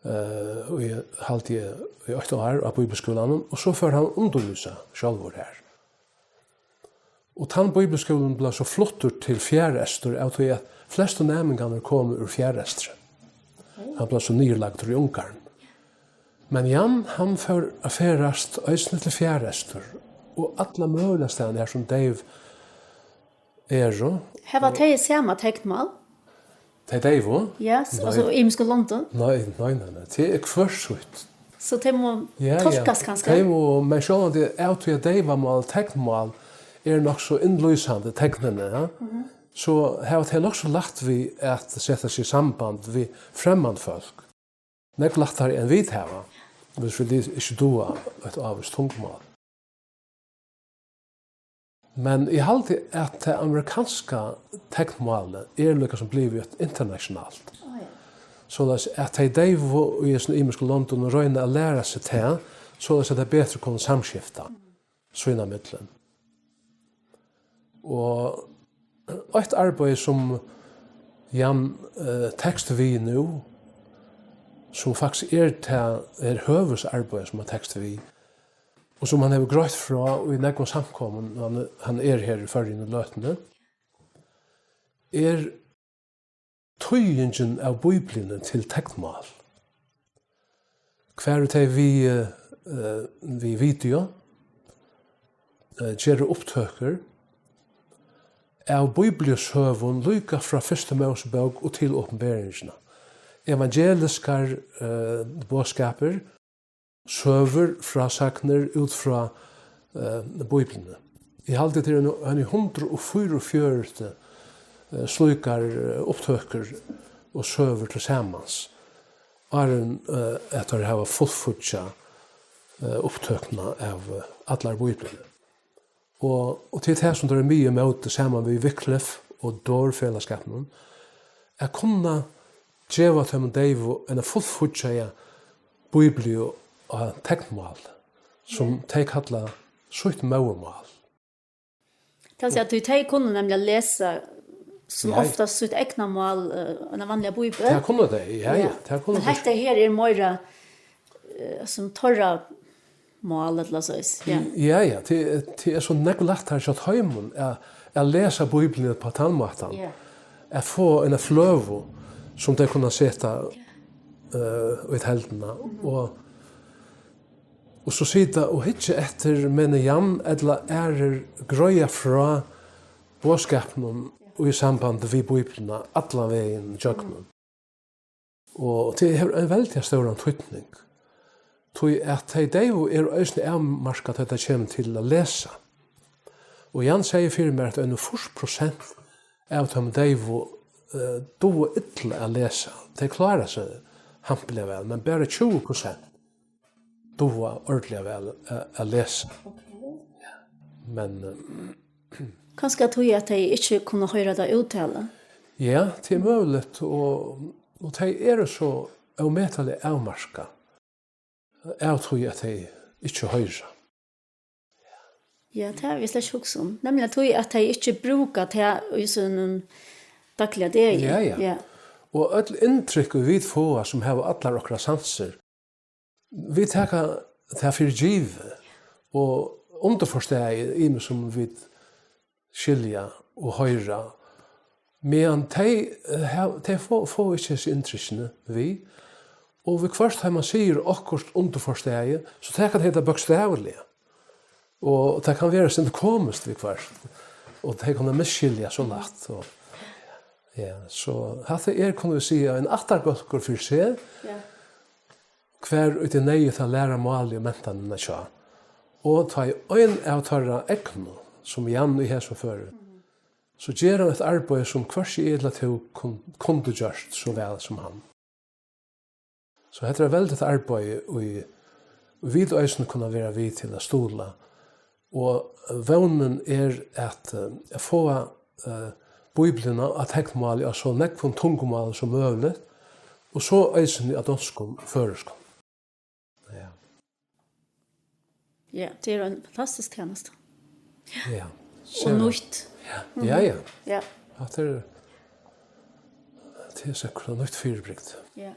eh, og eg haldi eg í eitt ár á bíbliuskúlanum, og so fór hann at undirvísa sjálvur her. Og tann bíbliuskúlin bleiv so fluttur til Fjarðaeystur, av tí at flestu næmingarnir komu úr Fjarðaeystri. Hann bleiv so niðurlagdur í Ungarn. Men Jan, hann fór at ferðast eisini til Fjarðaeystur, og alla møguliga staðni har sum deyv eru. Hava tey sama teknmál? Tey deyvu? Ja, s-, nei, altso í ymiskum londum? Nei, nei, nei, nei. Tað er hvørt sítt. So tey mugu, ja, ja, tolkast kanska? Tey mugu, men sjálvandi av tí at deyvamál, teknmál, er nokk so innlýsandi, teknini, ja? Mhm. So hava tey nokk so lætt við at seta seg í samband við fremmand fólk. Nógv lættari enn vit hava, hvis vit ikki duga eitt ávíst tungumál. Men eg haldi, at tað amerikanska teknmálið er líka sum blivið eitt internationalt. Á, ja. Soleiðis at tey deyvu í hesum ymisku londunum royna at læra seg tað, soleiðis at tey betri kunnu samskifta sín á millum. Og eitt arbeiði, sum Jan, eh, tekst við nú, sum faktiskt er tað, er høvuðsarbeiðið, sum hann tekst við, og sum hann hevur greitt frá í nógvum samkomum, hann, hann er her í Føroyum í løtuni, er týðingin av Bíbliuni til teknmál. Hvar tey við, eh, við video, eh, gera upptøkur av bíbliusøgum líka frá fyrstu Mósebók og til Opinberingina. Evangeliskar, eh, boðskapir, søgur, frásagnir út frá, eh, Bíbliuni. Eg haldi, tað eru nú eini hundrað og fýraogfjøruti, eh, slíkar, eh, upptøkur og søgur til samans, áðrenn, eh, at teir hava fullfíggjað, eh, upptøkuna av, eh, allari Bíbliuni. Og, og til tað, sum teir eru miðað ímóti saman við Wycliffe og Door felagsskapinum, at kunna geva teimum deyvu eina fullfíggjaða Bíbliu á teknmál, sum tey kalla sítt móðurmál. Tað vil siga, at tey kunnu nemliga lesa sum Ja, ja. oftast sítt egna mál, eh, eina vanliga bíbel. Tað kunnu tey, ja, ja, Men tað kunnu men tey. hetta her er meira, eh, sum teirra mál, ella so. Ja. Ja, ja, tað, tað er so nógv lættari hjá teimum at, at lesa Bíbliuna á tann mátan. Ja. At fáa eina fløgu, sum tey kunnu seta, eh, í telduna. Og, og so sita og hyggja eftir, meðan Jan ella aðrir greiða frá boðskapinum í sambandi við Bíbliuna allan vegin gjøgnum. Og tað hevur ein veldiga stóran týdning. Tí at tey deyvu eru eisini avmarkað, tá tað kemur til at lesa. Og Jan segði fyri mær, at eini fýrs prosent av teimum deyvu, eh, duga illa at lesa. Tey klára seg hampiliga væl, men bara tjúgu prosent duga ordiliga væl at, at lesa. Men, eh, Kanska tí at tey ikki kunnu hoyra tað úttalað. Ja, tað er møguligt, og, og tey eru so ómetaliga avmarkað av tí at tey ikki hoyra. Ja, tað havi eg slett ikki hugsað um. Nemliga tí at tey ikki brúka tað í sínum dagliga degi. Ja, ja. Ja. Og øll inntrykk, vit fáa, sum hava allar okkara sansir, vit taka tað fyri givið og undirforstaðið, ymiskt sum vit skilja og hoyra, meðan tey, eh, hav-, tey fáa, fáa ikki hesi inntrykkini við, og viðhvørt tá man sigur okkurt undirforstaðið, so taka tey tað bókstavliga. Og tað kann vera eitt sindur komiskt viðhvørt, og tey kunnu misskilja so lætt. Og, ja, so hatta er, kunnu vit siga, ein ættarbólkur fyri seg, Ja. hvar í tað neyðugt at læra málið og mentanina hjá. Og tá ið ein av teirra egnu, sum Jan í hesum føri, so ger hann eitt arbeiði, sum hvørki eg ella tú kun-, kundu gjørt so væl sum hann. So hetta er eitt veldigt arbeiði, ið vit eisini kunnu vera við til at stuðla. Og vónin er at, eh, at fáa, eh, Bíbliuna á teknmáli á so nógvum tungumálum sum møguligt, og so eisini á donskum, føroyskum. Ja. Ja, tað er ein fantastisk tænasta. Ja. Og nýtt. Ja, ja, ja. Ja. Hatta er, tað er sikkurt nýtt fyribrigdi. Ja.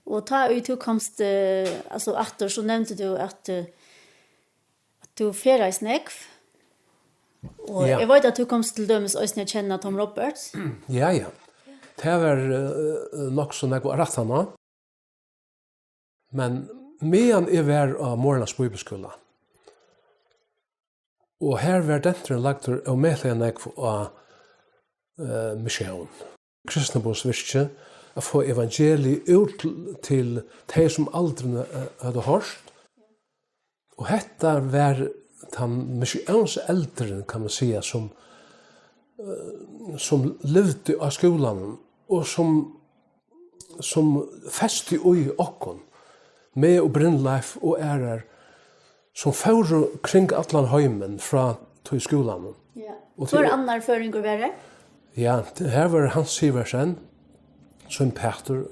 Og tá ið tú komst, eh, altso, aftur, so nevndi tú at, eh, at tú ferðaðist nógv. Og Ja. eg veit at tú komst til dømis eisini at kenna Tom Roberts. Ja, ja. Tað var, eh, nokk so nógv aftaná. Men meðan eg var á Moorlands Bíbliuskúla, og har var denturin lagdur ómetaliga nógv á, eh, missión, kristniboðsvirki, at fáa evangeliið út til tey, sum aldrin, eh, høvdu hoyrt. Og hetta var tann missiónseldurin, kann man siga, sum, eh, sum livdi á skúlanum, og sum, sum festi í okkum, meg og Brynleif og aðrar, sum fóru kring allan heimin frá tí skúlanum. Ja. Og Hvør til annar føroyingur var har? Ja, t-, har var Hans Sivertsen, Sveinpætur,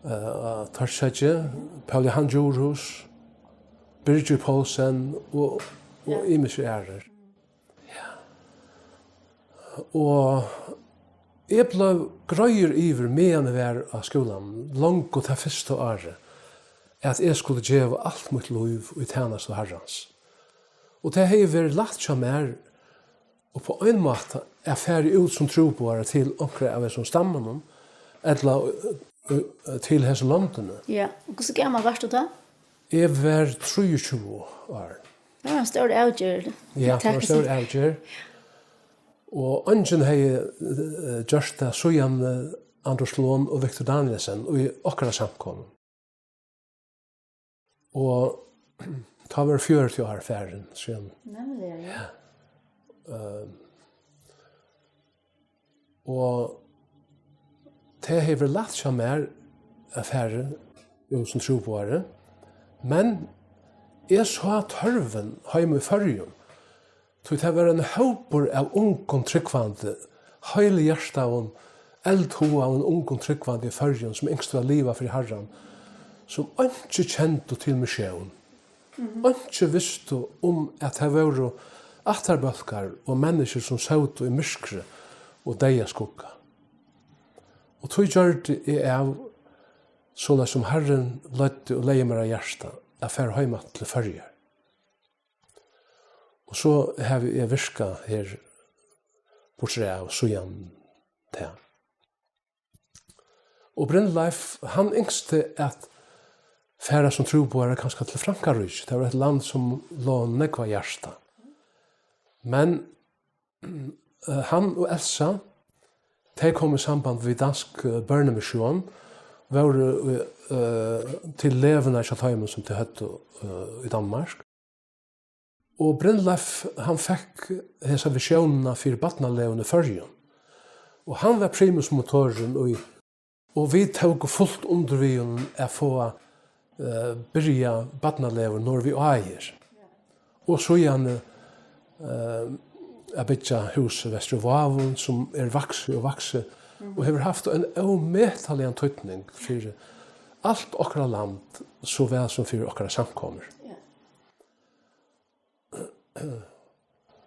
eh, á Tørvsøki, Pauli Johan Djurhuus, Birgir Poulsen og, og Ja. ymiskir aðrir. Ja. Og eg bleiv greiður yvir, meðan eg var á skúlanum, longu tað fyrsta árið, at eg skuldi geva alt mítt lív í tænastu Harrans. Og tað hevði verið lætt hjá mær, og á ein máta, at fara út sum trúboðari til onkra av hesum stammunum, ella, eh, eh, til hesi londini. Ja, og hvussu gamal vart tú tá? Eg var trýogtjúgu ár. Tað var ein stór avgerð. Ja, tað var ein stór avgerð. Og eingin hevði, eh, gjørt tað síðan, eh, Anders Lund og Victor Danielsen í okkara samkomu. Og tá var fjøruti ár farin síðan. Nemliga, ja. Eh, og tað hevur verið lætt hjá mær at fara út sum trúboðari, men eg sá tørvin heima í Føroyum, tí tað var ein hópur av ungum trúgvandi, heilhjartaðum, eldhugaðum ungum trúgvandi í Føroyum, sum ynsktu at liva fyri Harran, sum einki kendu til missión, einki vistu um, at tað vóru ættarbólkar og menniskjur, sum sótu í myrkri og deyðaskugga. Og tí gjørdi eg av, soleiðis sum Harrin leiddi og legði mær á hjarta, at fara heim aftur til Føroyar. Og so havi eg virkað her burturav síðan tað. Og Brynleif, hann ynskti at fara sum trúboðari kanska til Frankaríki. Tað var eitt land, sum lá honum nógv á hjarta. Men, eh, hann og Elsa, tey komu í samband við Dansk, eh, Børnemission, vóru, eh, til leguna hjá teimum, sum tey høvdu, eh, í Danmark. Og Brynleif, hann fekk hesa visiónina fyri barnaleguna í Føroyum. Og hann var primusmotorurin í, og vit tóku fult undir við honum at fáa, eh, byrja barnalegu norður við á her. Og síðani, eh, at byggja húsið vestur í Vágum, sum er vaksið og vaksið, og hevur havt ein ómetaligan týdning fyri alt okkara land, so væl sum fyri okkara samkomur. Ja.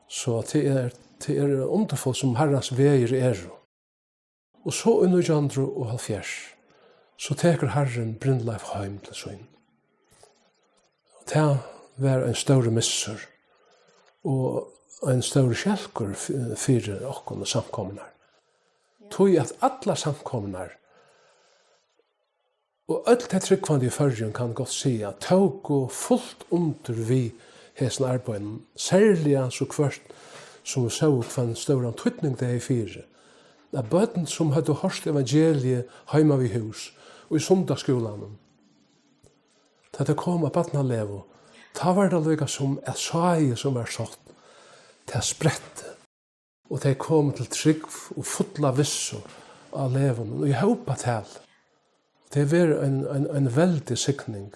So tað er, tað er undurfult, sum Harrans vegir eru. Og so í nítjan hundrað og hálvfjerðs, so tekur Harrin Brynleif heim til sín. Tað var ein stórur missur og ein stórur skelkur f-, fyri okkum og samkomurnar. Tí at allar samkomurnar og øll tey trúgvandi í Føroyum, kann gott siga, tóku fult undir við hesum arbeiðinum, serliga so hvørt sum vit sóu, hvønn stóran týdning tað hevði fyri, at børn, sum høvdu hoyrt evangeliið heima við hús og í sunnudagsskúlanum, tá tey komu á barnalegu, tá var tað líka sum at sáið, sum var sátt, tað spretti. Og tey komu til trúgv og fulla vissu á leguni, og í hópatal. Tað verður ein, ein, ein veldig signing,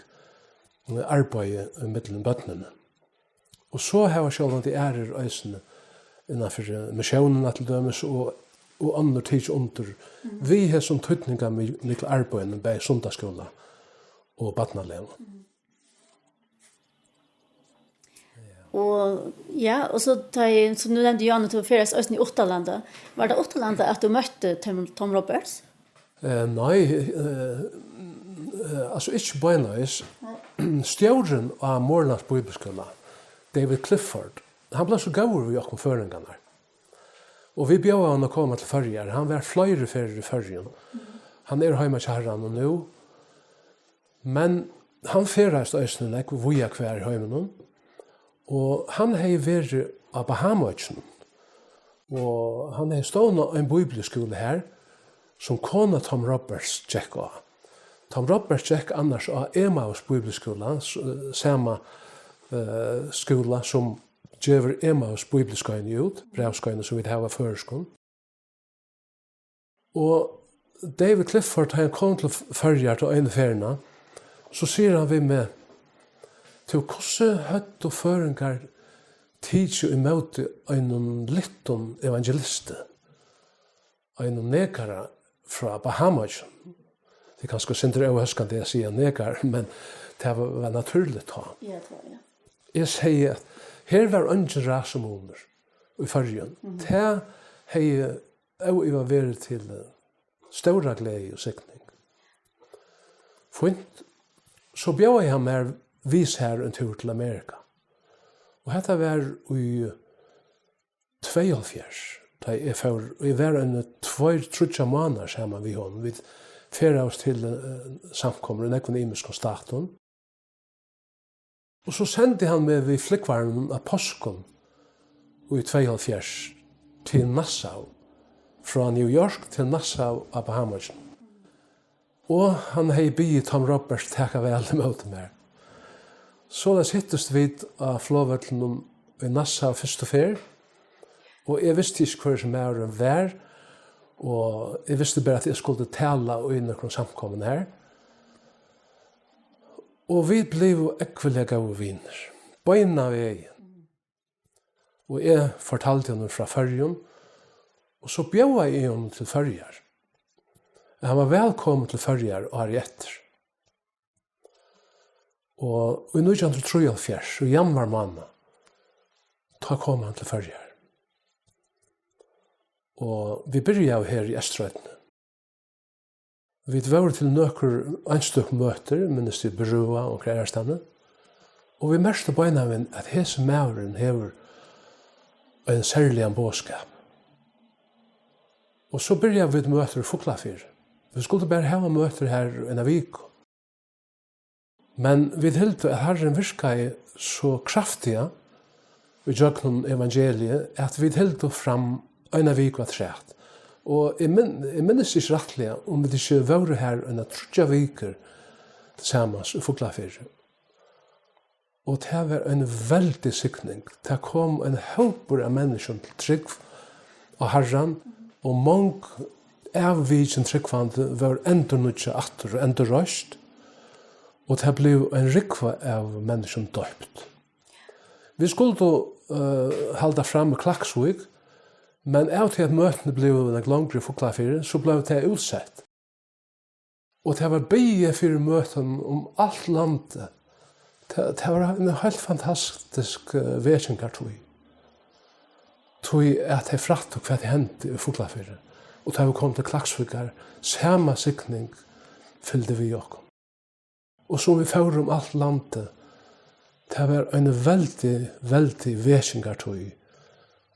eh, arbeiði ímillum børnini. Og so hava sjálvandi aðrir eisini innanfyri, eh, missiónina til dømis og, og onnur tikið undir við hesum týdningarmiklu arbeiðinum, bæði sunnudagsskúla og barnalegu. Og ja, og so tá eg, sum tú nevndi, Johanne, tú ferðaðist eisini í uttanlanda. Var tað uttanlanda, at tú møtti Tom, Tom Roberts? Eh, nei, eh, eh, altso, ikki beinleiðis. Nei. Stjórin á Moorlands Bíbliuskúla, David Clifford, hann bleiv so góður við okkum føroyingarnar. Og vit bjóðaðu honum at koma til Føroyar. Hann var fleiri ferðir í Føroyum. Hann er heima hjá Harranum nú. Men hann ferðaðist eisini nógv víða hvar í heiminum, og hann hevði verið á Bahamaoyggjunum, og hann hevði stovnað ein bíbliuskúla har, sum kona Tom Roberts gekk á. Tom Roberts gekk annars á Emmaus Bíbliuskúla, s-, sama, eh, skúla sum gevur Emmaus Bíbliuskeiðini út, brævskeiðini sum vit hava á føroyskum. Og David Clifford, tá hann kom til F-, Føroyar til einu ferðina, so sigur hann við meg: "Tú, hvussu høvdu føroyingar tikið ímóti einum líttum evangelisti, einum negara frá Bahamaoyggjum?" Tað er kanska eitt sindur óhóskandi at siga negari, men tað var, var natúrligt tá. Ja, tað var, ja. Eg segði, at her var eingin rasamunur í Føroyum. Mhm. Tað hevði óivað verið til, eh, stóra gleði og signing. Fínt. So bjóðaði hann mær við sær ein túr til Amerika. Og hetta var í tveyoghálvfjerðs, tá eg fór, og eg var eini tveir, tríggjar mánaðir saman við honum. Vit ferðaðust til, eh, samkomur í nógvum ymiskum statum. Og so sendi hann meg við flúgvaranum á páskum í tveyoghálvfjerðs til Nassau, frá New York til Nassau á Bahamaoyggjunum. Og hann hevði biðið Tom Roberts taka væl ímóti mær. Soleiðis hittust vit á flogvøllinum í Nassau fyrstu ferð, og eg visti ikki, hvør hesin maðurin var, og eg visti bara, at eg skuldi tala í nøkrum samkomum har. Og vit blivu ógvuliga góðir vinir, beinanvegin. Og eg fortaldi honum frá Føroyum, og so bjóðaði eg honum til Føroyar. Hann var vælkomin til Føroyar árið eftir. Og í nítjan hundrað og trýoghálvfjerðs, í januar mánað, tá kom hann til Føroyar. Og vit byrjaðu her í Eysturoynni. Vit vóru til nøkur einstøk møtir, minnist eg, Brøða og onkra aðrastaðni. Og vit merktu beinanvegin, at hesin maðurin hevur ein serligan boðskap. Og so byrjaðu vit møtir í Fuglafirði. Vit skuldu bara hava møtir har eina viku. Men vit hildu, at Harrin virkaði so kraftiga í gjøgnum evangeliið, at vit hildu fram eina viku afturat. Og eg min-, eg minnist ikki rættiliga, um vit ikki vóru har eina tríggjar vikur tilsamans í Fuglafirði. Og tað var ein veldig signing. Tað kom ein hópur av menniskjum til trúgv á Harran, og mong avvikin trúgvandi vóru endurnýggjað aftur og endurreist, og tað bleiv ein rúgva av menniskjum doypt. Vit skuldu, eh, halda fram í Klaksvík, men av tí at møtini blivu nógv longri í Fuglafirði, so bleiv tað útsett. Og tað var biðið fyri møtum um alt landið. Tað, tað var ein heilt fantastisk, eh, vekingartíð. Tí at tey frættu, hvat hendi í Fuglafirði. Og tá vit komu til Klaksvíkar, sama signing fylgdi við okkum. Og sum vit fóru um alt landið, tað var ein veldig, veldig vekingartíð,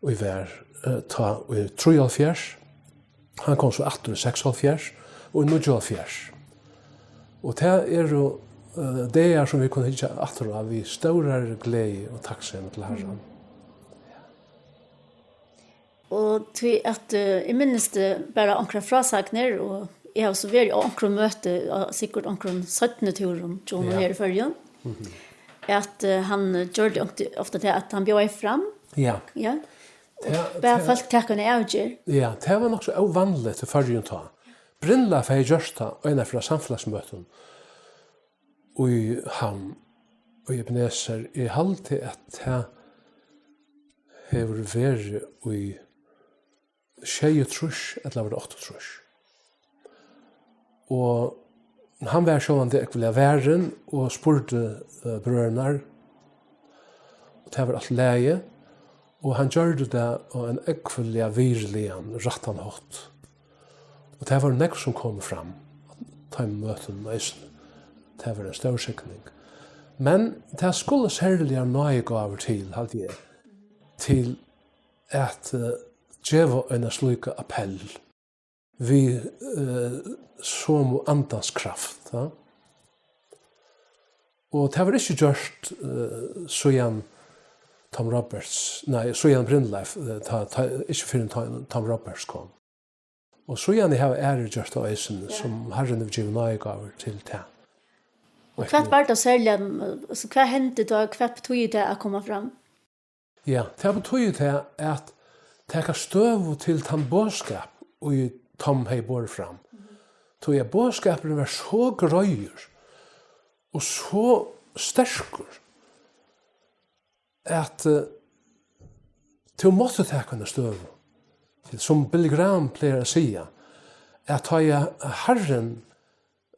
ið var, eh, tá í trýoghálvfjerðs. Hann kom so aftur í seksoghálvfjerðs og í níggjuoghálvfjerðs. Og tað eru, eh, dagar, sum vit kunnu hyggja aftur á við stórari gleði og takksemi til Harran. Og tí at, eh, eg minnist, eh, bara onkrar frásagnir, og eg havi so verið á onkrum møti, á sikkurt onkrum seinni túrum, hjá honum Ja. her í Føroyum, Mhm. at, eh, hann, eh, gjørdi onkt-, ofta tað, at hann bjóðaði fram. Ja. Ja. Og Ja, bað tað fólk taka eina avgerð. Ja, tað var nokk so óvanligt í Føroyum tá. Brynleif hevði gjørt tað eina ferð á samfelagsmøtum í Havn, í Ebenezer. Eg haldi, at tað hevur verið í sjeyogtrýss ella var tað áttaogtrýss. Og hann var sjálvandi ógvuliga varin og spurdi, eh, brøðurnar, og tað var alt í lagi, og hann gjørdi tað á ein ógvuliga virðiligan, rættan hátt. Og tað vóru nógv, sum komu fram á teimum møtunum eisini. Tað var ein stór signing. Men tað skulu serligar náðigávur til, haldi eg, til at, eh, geva eina slíka appell við, eh, somu andans kraft, ja. Og tað var ikki gjørt, eh, síðan Tom Roberts, nei, síðan Brynleif, eh, tá, tá, ikki fyrr enn Tom, Tom Roberts kom. Og síðani hava aðrir gjørt tað eisini, Ja. sum Harrin hevur givið náðigávur til tað. Og hvat var tað serliga, altso, hvat hendi tá, hvat betýðir tað at koma fram? Ja, tað betýðir tað at taka støðu til tann boðskap, ið Tom hevði borið fram. Tí at boðskapurin var so greiður og so sterkur, at, eh, tú mátti taka eina støðu. Sum Billy Graham plagar at siga, at tá ið Harrin,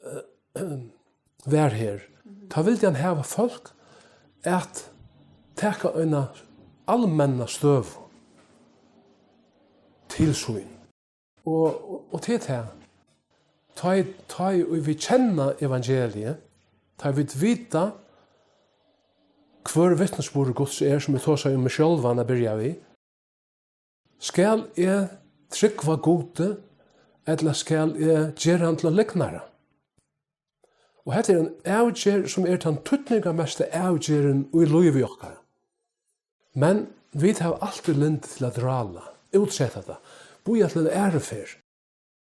eh, var her, tá vildi hann hava fólk at taka eina almenna støðu til sín. Og, og, og til tað, tá ið, tá ið vit kenna evangeliið, tá ið vit vita, hvør vitnisburður Guds er, sum eg tosaði um meg sjálvan at byrja við, skal eg trúgva Gudi, ella skal eg gera hann til ein lygnara? Og hetta er ein avgerð, sum er tann týdningarmesta avgerðin í lívi okkara. Men vit hava altíð lyndi til at drála, útseta tað, bíða til eina aðru ferð.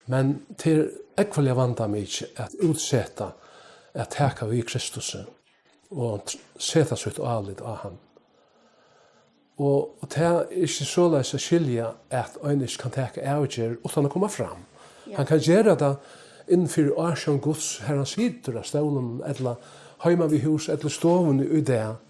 Men tað er ógvuliga vandamikið at útseta at taka við Kristusi og tr-, seta sítt álit á hann. Og, og tað er ikki soleiðis at skilja, at ein ikki kann taka avgerð uttan at koma fram. Ja. Hann kann gera tað innan fyri ásjón Guds, har hann situr á stólinum, ella heima við hús, ella í stovuni í dag.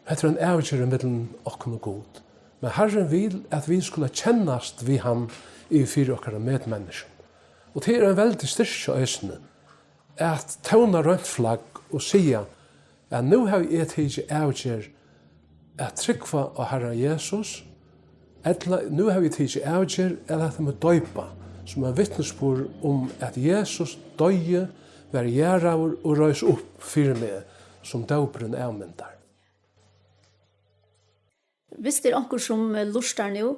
Hetta er ein avgerð millum okkum og Gud. Men Harrin vil, at vit skulu kennast við hann yvir fyri okkara medmenniskjum. Og tað er ein veldig styrki eisini, at tóna reint flagg og siga, at nú havi eg tikið avgerð at trúgva á Harran Jesus, ella nú havi eg tikið avgerð at lata meg doypa, sum ein vitnisburð um, at Jesus doyði, varð jarðaður og reis upp fyri meg, sum dópurin avmyndar. Viss tað er onkur sum, eh, lurtar nú,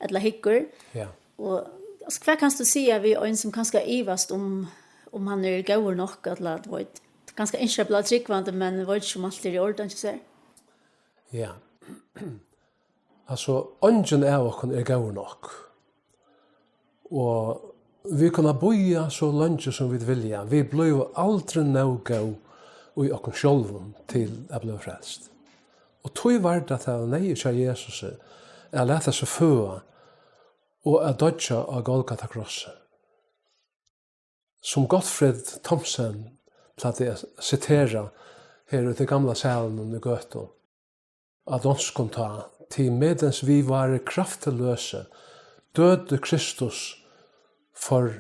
ella hyggur, ja, og, altso, hvat kanst tú siga við ein sum kanska ivast um, um hann er góður nokk, ella, tú veit, kanska ynskir at blíva trúgvandi, men veit ikki, um alt er í ordan hjá sær? Ja. Altso, eingin av okkum er góður nokk. Og vit kunna bíða so leingi, sum vit vilja. Vit blíva aldri nóg góð í okkum sjálvum til at blíva frelst. Og tí var tað, tað var neyðugt hjá Jesusi at lata seg føða og at doyggja á Golgata krossi. Sum Gottfried Thomsen plagdi at sitera her í tí gamla salinum í Gøtu á donskum tá, "Til meddens vi var krafteløse, døde Kristus for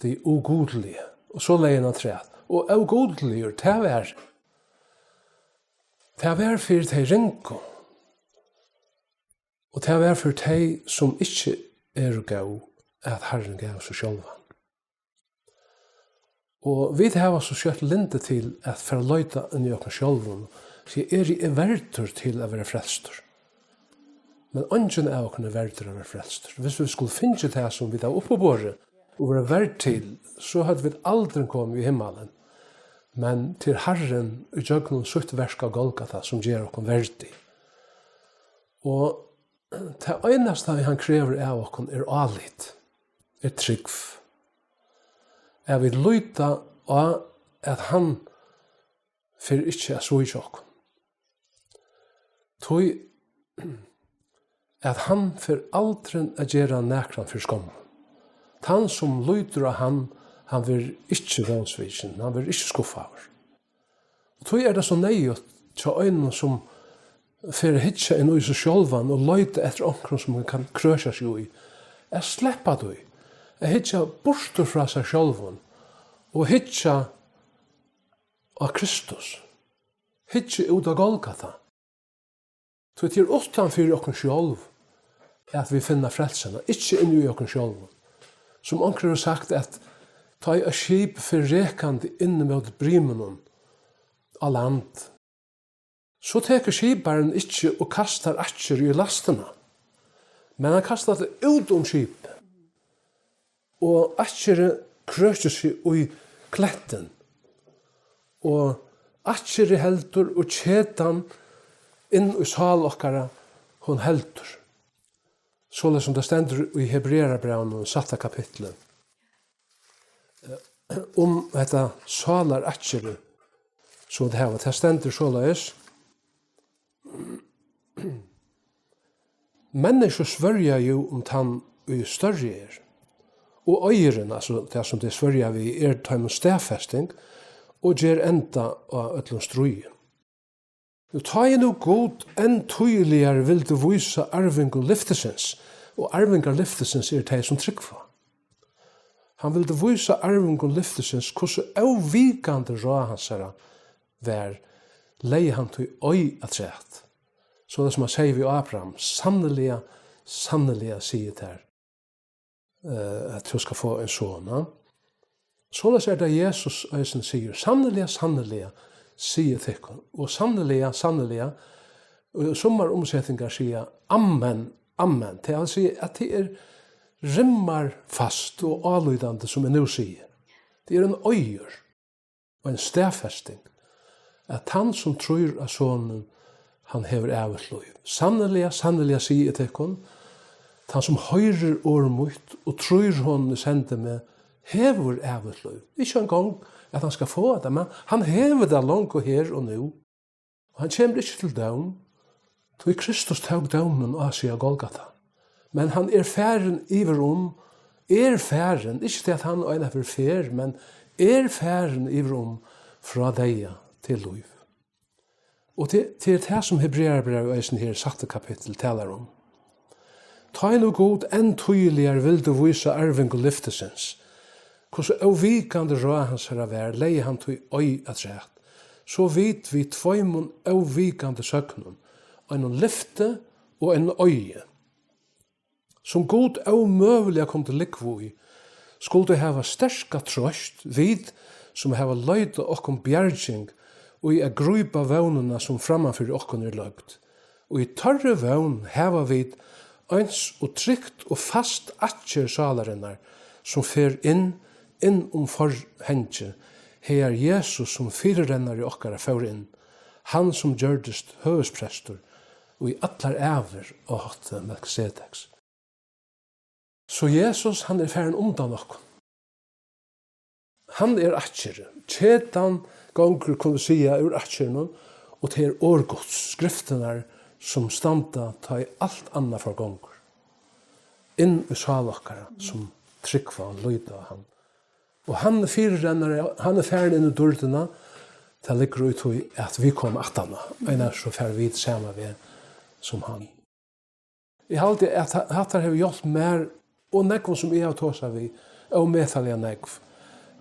de ugudelige." Og so legði hann afturat, "Og ógudiligur, tað var, tað var fyri tey ringu, og tað var fyri tey, sum ikki eru góð, at Harrin gav seg sjálvan." Og vit hava so skjótt lyndi til at fara at leita inn í okkum sjálvum, tí eri eg verdur til at vera frelstur? Men eingin av okkum er verdur at vera frelstur. Viss vit skuldu fingið tað, sum vit hava uppiborið, og vera verd til, so høvdu vit aldrin komið í himmalin. Men tað er Harrin ígjøgnum sítt verk á Golgata, sum ger okkum verdig. Og tað einasta, hann krevur av okkum, er álit, er trúgv. At vit líta á, at hann fer ikki at svíkja okkum. Tí at hann fer aldrin at gera nakran fyri skomm. Tann, sum lítur á hann, hann verður ikki vónsvikin, hann verður ikki skuffaður. Og tí er tað so neyðugt hjá einum, sum fer at hyggja inn í seg sjálvan og leita eftir onkrum, sum hann kann krøkja seg í, at sleppa tí, at hyggja burtur frá sær sjálvum og hyggja á Kristus, hyggja út á Golgata. Tí tað er uttan fyri okkum sjálv, at vit finna frelsuna, ikki inni í okkum sjálvum. Sum onkur hevur sagt, at tá ið eitt skip fer rekandi inn móti brimunum á land, so tekur skiparin ikki og kastar akkerið í lastina, men hann kastar tað út um skipið. Og akkerið krøkir seg í klettin, og akkerið heldur, og ketan inn í sál okkara, hon heldur. Soleiðis sum tað stendur í Hebrearabrævinum, sætta kapitli, eh, um hetta sálarakkerið, sum vit hava. Tað stendur soleiðis: Menniskju svørja jú um tann, ið størri er, og eiðurin, altso tað, sum tey svørja við, er teimum staðfesting og ger enda á øllum stríði. Nú, tá ið nú Gud enn týðiligari vildi vísa arvingum lyftisins, og arvingar lyftisins eru tey, sum trúgva. Hann vildi vísa arvingum lyftisins, hvussu óvikandi ráð hansara var, legði hann tí eið afturat. Soleiðis sum hann segði við Abraham: Sanniliga, sanniliga, sigi eg tær, eh, at tú skal fáa ein son, ha? Soleiðis er tað, Jesus eisini sigur: Sanniliga, sanniliga, sigi eg tykkum. Og sanniliga, sanniliga, og summar umsetingar siga: Amen, amen. Tað vil siga, at tað er, rimmar fast og álítandi, sum eg nú sigi. Tað er ein eiður, ein staðfesting, at tann, sum trýr á Sonin, hann hevur ævigt lív. Sanniliga, sanniliga, sigi eg tykkum, tann, sum hoyrir orð mítt og trýr honum, ið sendi meg, hevur ævigt lív. Ikki eingong, at hann skal fáa tað, men hann hevur tað longu her og nú. Og hann kemur ikki til dóm, tí Kristus tók dómin á seg á Golgata. Men hann er farin yvir um, er farin, ikki tað, at hann einaferð fer, men er farin yvir um frá deyða til lív. Og tað, tað er tað, sum Hebrearabrævið eisini her, sætta kapittul, talar um. Tá ið nú Gud enn týðiligari vildi vísa arvingum lyftisins, hvussu óvikandi ráð hansara var, legði hann tí eið afturat, so vit við tveimum óvikandi søgnum, einum lyfti og einum oyði, sum Gud ómøguliga kundi lúgva í, skuldu hava sterka troyst, vit, sum hava leitað okkum bjarging í at grípa vónina, sum framman fyri okkum er løgd. Og í teirri vón hava vit eins og trygt og fast akkerð sálarinnar, sum fer inn, inn um forhangið, hagar Jesus sum fyrirrennari okkara fór inn, hann sum gjørdist høvuðsprestur í allar ævir á hátti Melkisedeks. So Jesus, hann er farin undan okkum. Hann er akkerið. Ketan gongur, kunnu vit siga, úr akkerunum, og tað er orð Guds, skriftirnar, sum standa, tá ið alt annað forgongur. Inn í sál okkara, sum trúgva og líta á hann. Og hann er fyrirrennari, hann er farin inn í dýrdina, tað liggur í tí, at vit koma aftan á, annars so fara vit sama veg sum hann. Eg haldi, at ha-, hatta hevur hjálpt mær og nógvum, sum eg havi tosað við, ómetaliga nógv,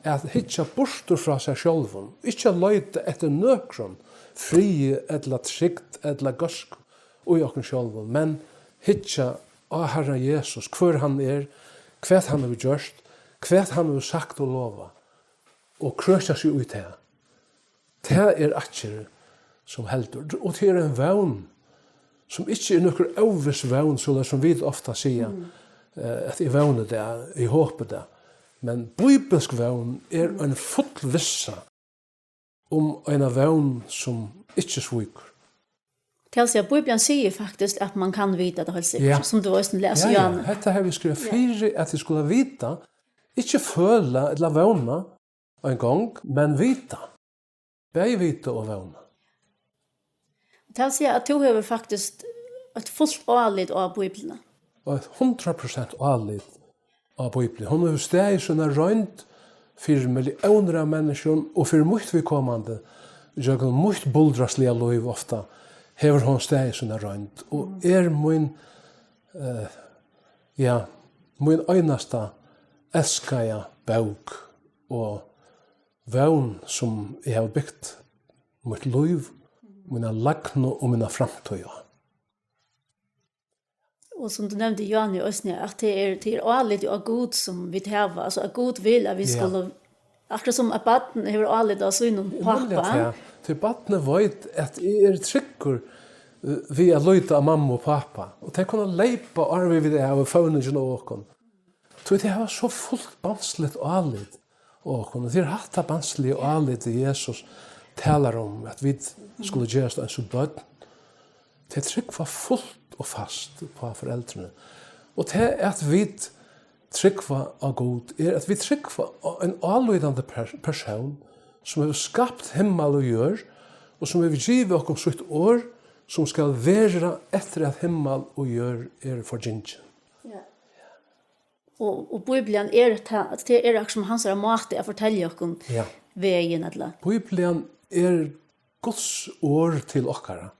at hyggja burtur frá sær sjálvum, ikki at leita eftir nøkrum friði ella trygd ella góðsku í okkum sjálvum, men hyggja á Harran Jesus, hvør hann er, hvat hann hevur gjørt, hvat hann hevur sagt og lovað, og krøkja seg í tað. Tað er akkerið, sum heldur. Og tað er ein vón, sum ikki er nøkur óviss vón, soleiðis sum vit ofta siga, eh, at eg vóni tað, eg hopi tað. Men bíbilsk vón er ein full vissa um eina vón, sum ikki svíkur. Tað vil siga, Bíblian sigur faktiskt, at man kann vita tað heilt sikkert, Ja. sum tú veist, lesa Ja, ja, Johannes. Hetta hevur skrivað Ja. fyri, at eg skula vita, ikki føla ella vóna ein gong, men vita. Bæði vita og vóna. Tað vil siga, at tú hevur faktiskt eitt fult álit á Bíbliuna. Og eitt hundrað prosent álit á Bíbliuni. Hon hevur staðið sína roynd fyri milliónir av menniskjum og fyri mítt viðkomandi, gjøgnum mítt buldrasliga lív ofta, hevur hon staðið sína roynd og er mín, eh, ja, mín einasta elskaða bók og vón, sum eg havi bygt mítt lív, mína lagnu og mína framtíð á. Og sum tú nevndi, Johanne, eisini, at tað er, tað er álitið á Gud, sum vit hava, altso at Gud vil, at vit Ja. skulu, akkurát sum at barn hevur álit á sínum Nemliga pápa. tað. Tí barnið veit, at eg eri tryggur, eh, við at líta á mammu og pápa. Og tey kunnu leypa áðrenn vit vita av og føvningin á okkum. Tí tey hava so fult barnsligt álit á okkum. Og tað er hatta barnsliga álitið, Jesus talar um, at vit skulu gerast eins og børn. Tey trúgva fult og fast upp á foreldrini. Og tað, at vit trúgva á Gud, er, at vit trúgva á ein álítandi per-, persón, sum hevur skapt himmal og jørð, og sum hevur givið okkum sítt orð, sum skal vera, eftir at himmal og jørð eru forgingin. Ja. Og, og Bíblian er ta-, tað er akkurát sum hansara máti at fortelja okkum Ja. vegin, ella? Bíblian er Guds orð til okkara.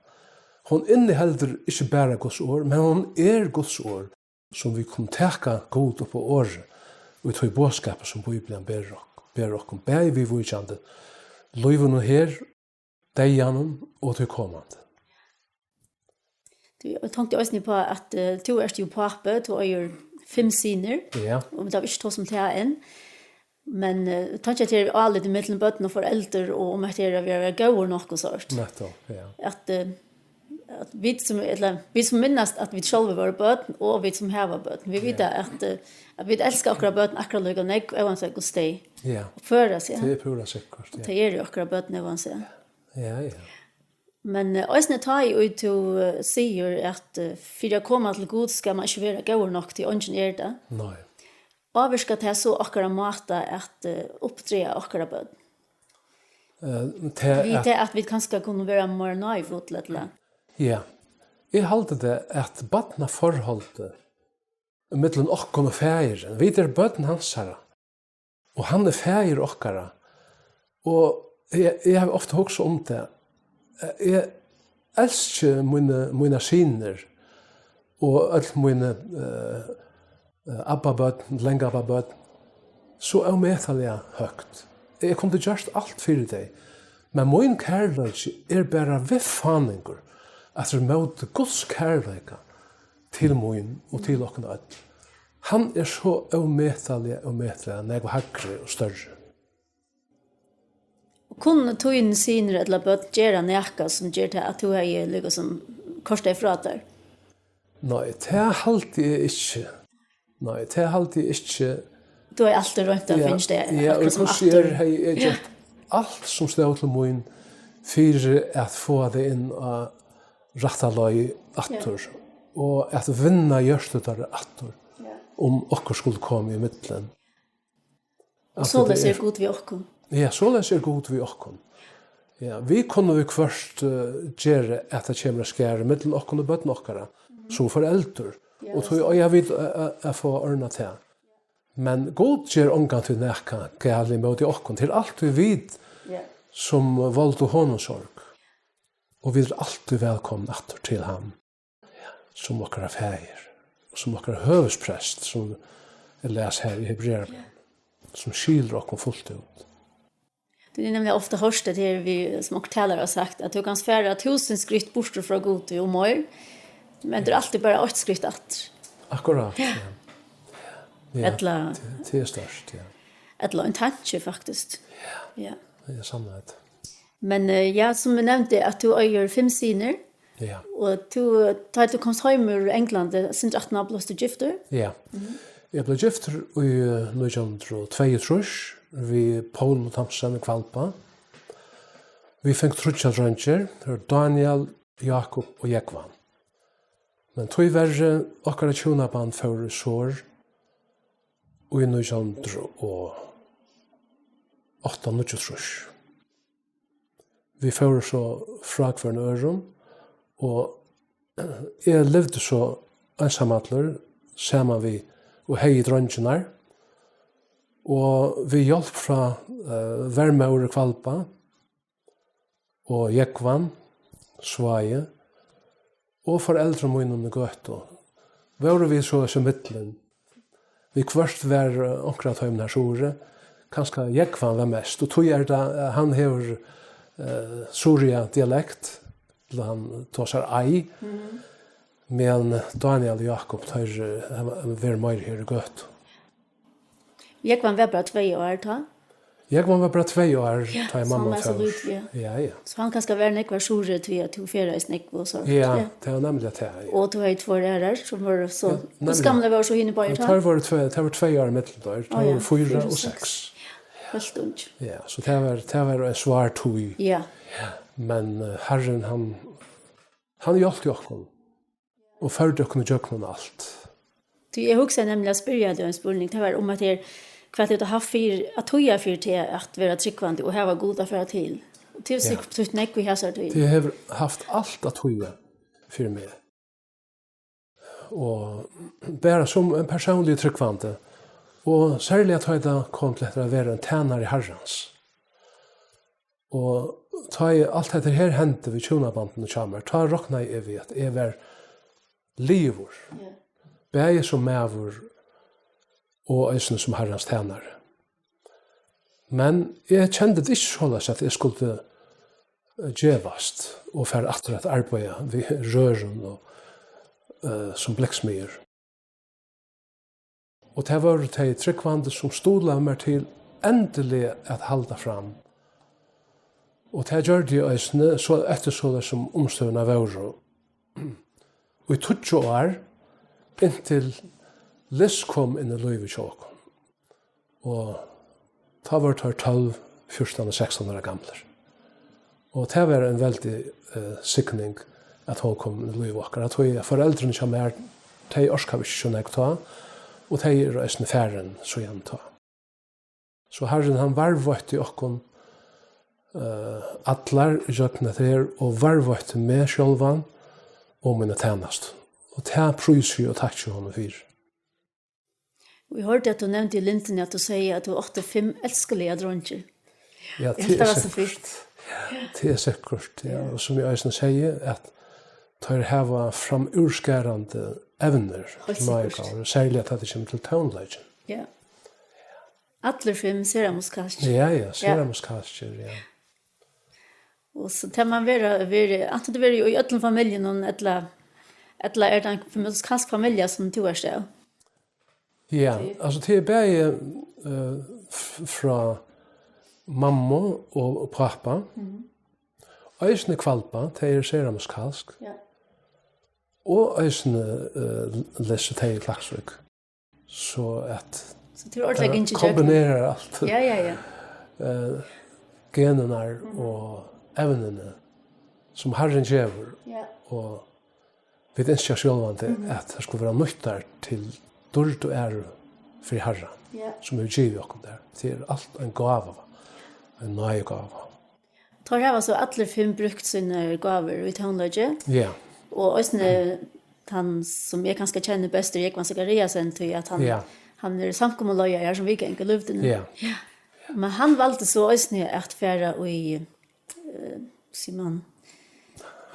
Hon inniheldur ikki bara Guds orð, men hon er Guds orð, sum vit kunnu taka Gud upp á orðið, í tí boðskapi, sum Bíblian ber ok-, ber okkum, bæði viðvíkjandi lívinum her, deyðanum og tí komandi. Tú, eg tonkti eisini uppá, at, eh, tú ert jú pápi, tú eigur fimm synir, Ja. og vit hava ikki tosað um tað enn. Men, eh, eg tonkti, at tað er álit ímillum børn og foreldur, og um at tað er at vera, vera góður nokk og so. Nettupp, ja. At, eh, at vit sum, ella, vit sum minnast, at vit sjálvi vóru børn, og vit sum hava børn, vit Ja. vita, at, eh, at vit elska okkara børn akkurát líka nógv, óansett hvussu tey Ja. føra seg. Tað er púra sikkurt, ja. Tey eru okkara børn, óansett. Ja, ja. Men, eh, eisini tá ið tú, eh, sigur, at, eh, fyri at koma til Gud skal man ikki vera góður nokk, tí eingin er tað. Nei. Ávirkar tað so okkara máta at, eh, uppdraga okkara børn? Eh, tað Við at tað, at vit kanska kunnu vera meira naiv, ella? Ja. Eg haldi tað, at barnaforholdið millum okkum og faðirin, vit eru børn hansara. Og hann er faðir okkara. Og eg, eg havi ofta hugsað um tað. Eg elski míni, mínar synir og øll míni, eh, eh, abbabørn, langabbabørn, so ómetaliga høgt. Eg kundi gjørt alt fyri tey. Men mín kærleiki er bara viðfáningur aftur móti Guds kærleika til mín og til okkum øll. Hann er so ómetaliga, ómetaliga nógv hægri og størri. Og kunnu tínir synir ella børn gera nakað, sum ger tað, at tú hevði líka sum koyrt tey frá tær? Nei, tað haldi eg ikki. Nei, tað haldi eg ikki. Tú hevði altíð roynt at Ja, finna teg ja, og akkurát sum hvussu er, aftur. Hevði eg gjørt alt sum stóð til mín fyri at fáa tað inn á rætta leið aftur og at vinna hjørtu teirra aftur, um okkurt skuldi koma í millum. Og soleiðis er Gud við okkum. Ja, soleiðis er Gud við okkum. Ja, vit kunnu viðhvørt uh, gera at tað kemur at skera millum okkum og børn okkara, sum foreldur. Og tí eiga vit at, at, at fáa ordnað tað. Men Gud ger ongantíð nakað galið móti okkum. Tað er altíð vit, sum voldu honum sorg. Og vit eru altíð vælkomin aftur til hann, sum okkara faðir, og sum okkara høvuðsprest, sum eg las her í Hebrearabrævinum, sum skilur okkum fult út. Tað er nemliga ofta hoyrt at her við, sum onkur talarar hava sagt, at tú kanst fara túsund skritt burtur frá Gudi og meir, men tú er altíð bara eitt skritt aftur. Akkurát, ja. Ja, Ella- tað, tað er stórt, ja. Ella ein tanki, faktiskt. Ja. Tað er sannheit. Men eh, ja, sum eg nevndi, at tú eigur fimm synir, Ja. og tú, tá tú komst heim úr Englandi, sindur aftan á, bleivst tú giftur. Ja. Eg bleiv giftur í eh, nítjan hundrað og tveyogtrýss við Poul Thomsen í Hvalba. Vit fingu tríggjar dreingir, tað var Daniel, Jakob og Jógvan. Men tíverri, okkara hjúnaband fór í sor í nítjan hundrað og átta níggjuogtrýss. Vit fóru so frá hvørjum øðrum, og eg livdi so einsamallur saman við og hevði dreingirnar, og við hjálp frá uh, vermóður Hvalba og Jógvan Svági og foreldrum mínum í Gøtu, vóru vit so í millum. Viðhvørt var eh, onkra av teimum har suðuri, kanska Jógvan var mest, og tí er tað, eh, hann hevur uh, Suðuroyar dialekt, ella hann tosar ei, meðan Daniel og Jakob, teir eh, hava verið meira her í Gøtu. Jógvan var bara tvey ár tá. Jógvan var bara tvey ár, Ja, tá ið so hann mamman var so fór. lítil, ja. Ja, ja. So hann kanska var nógvar suðuri tí at tú ferðaðist nógv og so. Ja, tað var nemliga tað. Ja. Og tú hevði tveir aðrar sum vóru so, Ja, hvussu nemliga. gamlir vóru so hinir Ja, báðir tá? teir vóru tvei, teir vóru tvey ár millum teir, teir Á, ja, vóru fýra fýra og og seks. Helt ungt. Ja, so tað var, tað var ein svár tíð. Ja. Men uh, Harrin, hann, hann hjálpti okkum og førdi okkum í gjøgnum alt. Tí eg hugsaði nemliga at spyrja teg ein spurning. Tað var um at her, hvat er tað haft fyri at tíða fyri teg at vera trúgvandi og hava Gud at fara til? Og tað er Ja. Sikkurt betytt nógv í hasar tíð. Tað hevur havt alt at tíða fyri meg. Og bara sum ein persónlig trúgvandi, og serliga tá ið tað kom til at vera ein tænari Harrans. Og tá ið alt hetta her hendi við hjúnabandinum hjá mær, tá roknaði eg við, at eg var liðugur, bæði sum maður og eisini sum Harrans tænari. Men eg kendi tað ikki soleiðis, at eg skuldi eh, gevast og fara aftur at arbeiða við rørum og uh, sum blekksmiður. Og tað vóru tey trúgvandi, sum stuðlaðu mær til endiliga at halda fram. Og tað gjørdi eg eisini, so eftir soleiðis sum umstøðurnar vóru. Í tíggju ár, inntil Liz kom inn í lívið hjá okkum. Og tá vóru teir tólv, fjúrtan og sekstan ára gamlir. Og tað var ein veldig uh, signing, at hon kom inn í lívið okkara. At hon, foreldrini hjá mær, tey orkaðu ikki so nógv tá, og tey eru eisini farin síðan tá. So Harrin, hann varðveitti okkum uh, allar í gjøgnum hetta her, og varðveitti meg sjálvan og mína tænastu. Og tað prísi eg og takki honum fyri. Og eg hoyrdi, at tú nevndi í Lindini, at tú segði, at tú átti fimm elskiligar dreingir. Ja, Eg helt, tað var so fint. Tað er sikkurt, ja. Og sum eg eisini segi, at teir hava framúrskarandi evnir, Heilt sum eg sikkurt. Gávu, serliga tá tað kemur til tónleikin. Ja. Allir fimm seramusikalskir. Ja, ja, seramusikalskir, ja. Og so tað man vera, vera, antin tað verður í øllum familjunum, ella, ella er tað ein fam-, kanska familja sum tú ert av? Ja, altso tað er bæði uh, frá mammu og, og pápa. Mm. Eisini hvalba, tað er sera muskalsk. Ja. Og eisini uh, lesi tey í Klaksvík. So at so tað er ordiliga gingið kombinerar alt. Ja, ja, ja. Uh, genunar mm. Og evnini sum Harrin gevur ja. Og vit ynskja sjálvandi mm. At tað skal vera nýttar til dýrd og æru fyri Harran ja. Sum hevur givið okkum tað. Tað er alt ein gáva, ein náðigáva. Teir hava so allir fimm brúkt sínar gávur í tónleiki. Ja. Og eisini tann sum eg kanska kenni best er Jógvan Zachariasen, tí at hann, ja. Hann er samkomuleiðari her sum viðgang í Lívdini. Ja. Ja. Men hann valdi so eisini at fara í, uh, sigur man.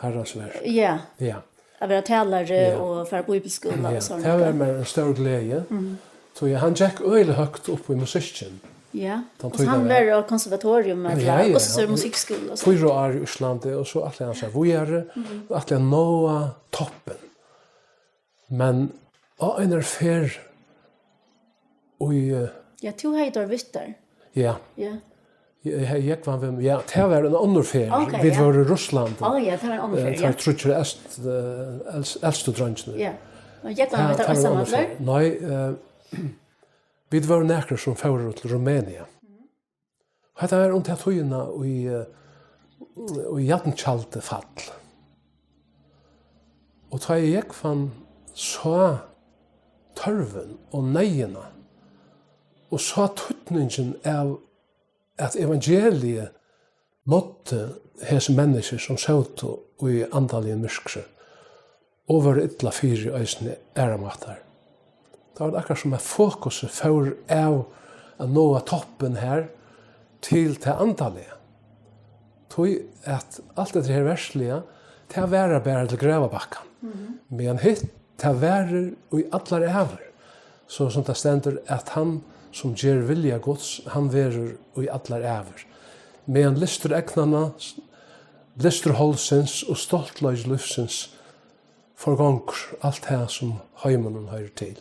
Harrans verk. Ja. Ja. At vera talari ja. Og fara bíbliuskúla ja. Og sånt. Tað var mær ein stór gleði. Mm. So ja, hann gekk øgiliga høgt upp í musikkin. Ja, og so hann var á konservatorium, ja, ja, og so musikskúla og so. Fýra ár í Íslandi og so ætlaði hann sær víðari, mm. Og ætlaði at náa toppin. Men á einari ferð í eh, ja, tú hevði tað vittar. Ja. Ja. Eg hevði jógvan við meg. Ja, tað var ein onnur ferð. Okay, vit ja. Vóru í Russlandi. Á ja, tað var ein onnur ferð. Tað ja. Tríggir elst, eh, elst, elstu dreingirnir. Ja. Og jógvan við tað var saman við. Nei, eh, vit vóru nakrir sum fóru til Rumenia. Hetta var um ta tíðina í eh, í jarntjaldið fall. Og tá eg jógvan sá tørvin og neyðina og sá týdningin av at evangeliið náddi hesi menniskju sum sótu í andaligum myrkri og vóru illa fyri eisini aðrar mátar. Tað var akkurát sum at fokusið fór av at náa toppin har til tað andaliga. Tí at alt hetta her verðsliga, tað varar bara til gravabakkan. Mhm. Meðan hitt, tað varir í allar ævir. So sum tað stendur, at hann sum ger vilja Guds, hann verður í allar ævir. Meðan lystur eygnanna, lystur hálsins og stoltleiki lívsins forgongur, alt tað sum heiminum hoyrir til.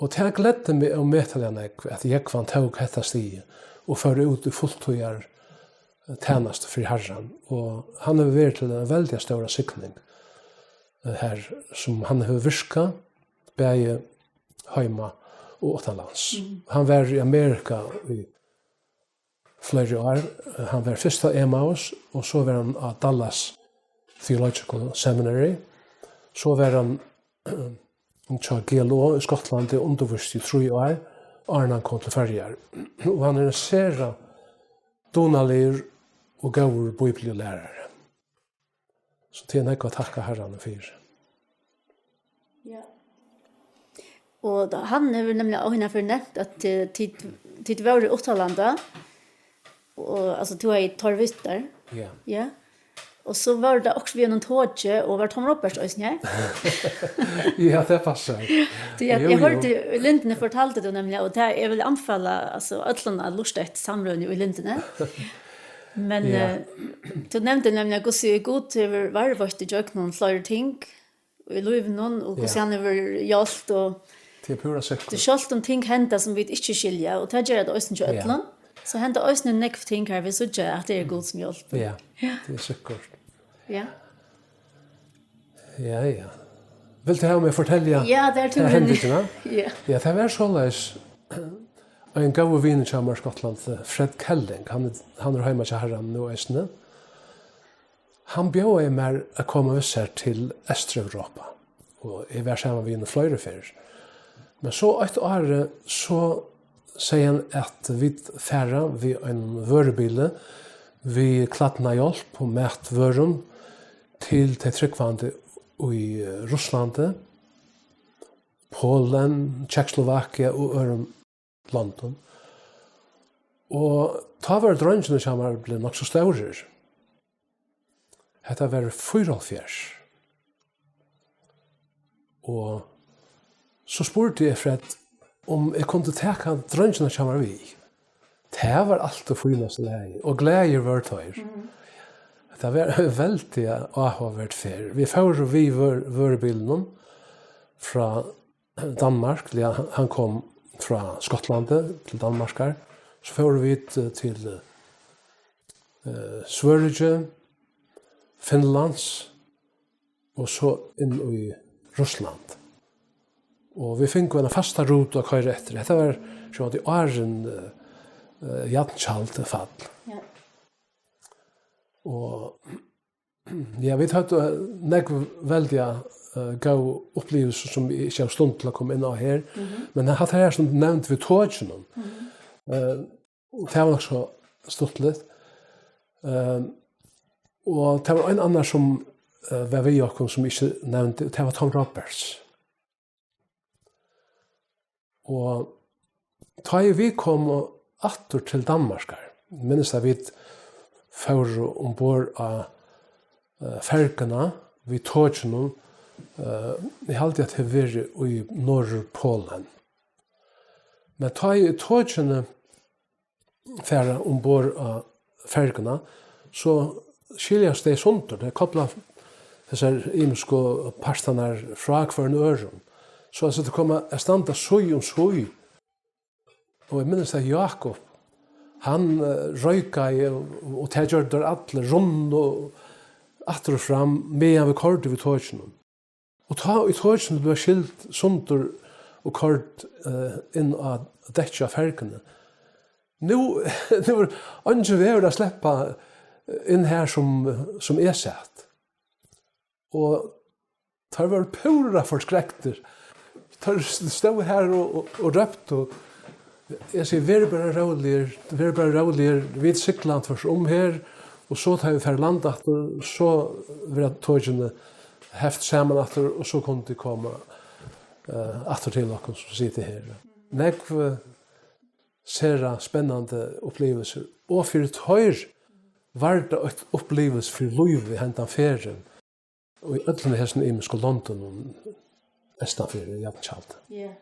Og tað gleddi meg ómetaliga nógv, at Jógvan tók hetta stigið og fór út í fulltíðar tænastu fyri Harran. Og hann hevur verið til eina veldiga stóra signing, eh, her, sum hann hevur virkað, bæði heima og uttanlands. Mm. Hann var í Amerika í fleiri ár. Hann var fyrst á Emmaus, og so var hann á Dallas Theological Seminary. So var hann hjá G L O í Skotlandi og undirvísti í trý ár, áðrenn hann kom til Føroyar. Og hann er ein sera dugnaligur og góður bíbliulærari. So tað er nógv at takka Harranum fyri. Ja. Og tá, hann hevur nemliga einaferð nevnt, at eh, tit, tit vóru uttanlanda, og, altso, tú hevði teir við tær. Ja. Ja. Og so var tað okkurt við einum toki, og var Tom Roberts eisini her? Ja, tað passar. Tí at Jú, eg jú. Hoyrdi, í Lindini fortaldi tú nemliga, og tað eg vil anbefala, altso, øllum at lurta eftir samrøðuni í Lindini. Men Ja. Eh, tú nevndi nemliga, hvussu Gud hevur varðveitt í gjøgnum fleiri ting í lívinum, og hvussu Ja. Hann hevur hjálpt, og Tað er púra sikkurt. Sjálvt um ting henda sum vit ikki skilja, og tað ger tað eisini hjá Ja. Øllum, so henda eisini nógv ting har vit síggja, at tað er Gud sum hjálpir. Ja, Ja. Tað er sikkurt. Ja. Ja, ja. Vilt tú hava meg at fortelja Ja, tað er tú ta hendingina? Ja. Ja, tað var soleiðis. Ein góður vinur hjá mær í Skotlandi, Fred Kelling, hann, hann er heima hjá Harranum nú eisini. Hann bjóðaði mær at koma við sær til Eystureuropa, og eg var saman við honum fleiri ferðir. Men so eitt ár, so segði hann, at vit fara við einum vørubili, við klædnahjálp og matvørum til tey trúgvandi í Russlandi, Polen, Tjekkoslovakia og øðrum londum. Og tá vóru dreingirnir hjá mær blivnir nokk so stórir. Hetta var í fýraoghálvfjerðs. Og so spurdi eg Fred, um eg kundi taka dreingirnar hjá mær við. Tað var alt í fínasta lagi, og glaðir vóru teir. Mhm. Tað var ein veldig áhugaverd ferð. Vit fóru við vør-, vørubilinum frá Danmark, ja, hann kom frá Skotlandi til Danmarkar. So fóru vit, eh, til, eh, Svøríki, Finnlands og so inn í Russland. Og vit fingu eina fasta rutu at koyra eftir. Hetta var sjálvandi áðrenn, eh, eh, jarntjaldið fall. Ja. Og ja, vit høvdu, eh, nógv veldiga, eh, góð uppliving sum eg ikki havi stund til at koma inn á her. Mhm. Men hatta her sum nevnt við tokinum, mhm, eh, tað var nokk so stuttligt. Eh, og tað var ein annar sum, eh, var við okkum sum ikki nevndi, og tað var Tom Roberts. Og tá ið vit komu aftur til Danmarkar, minnist at vit fóru umborð á, eh, ferjuna við tokinum, eh, eg haldi, at tað hevur verið í Norðurpolen. Men tá ið tokini fara umborð á ferjuna, so skiljast tey sundur. Tey kopla hesar ymisku partarnar frá hvørjum øðrum. So at tey koma at standa síð um síð. Og eg minnist at Jákup, hann, eh, roykaði, og, og tað gjørdu teir allir, runnu og aftur og fram, meðan vit koyrdu við tokinum. Og tá ið tokini blivu skild sundur og koyrd, eh, inn á dekkið á ferjuni, nú, nú er eingin vegur at sleppa inn har, sum, sum eg sat. Og teir vóru púra forskrektir. Teir stóðu har og, og, og róptu. Eg sigi, "Ver bara róligur, ver bara róligur. Vit sigla tvørtur um her, og so tá vit fara í land aftur, so verða tokini heft saman aftur, og so kunnu tit koma, eh, aftur til okkum, sum sita her." Nógv, eh, sera spennandi upplivilsir, og fyri teir var tað eitt upplivilsi fyri lívið, hendan ferðin, og í øllum hesum ymisku londunum eystan fyri jarntjaldið. Ja.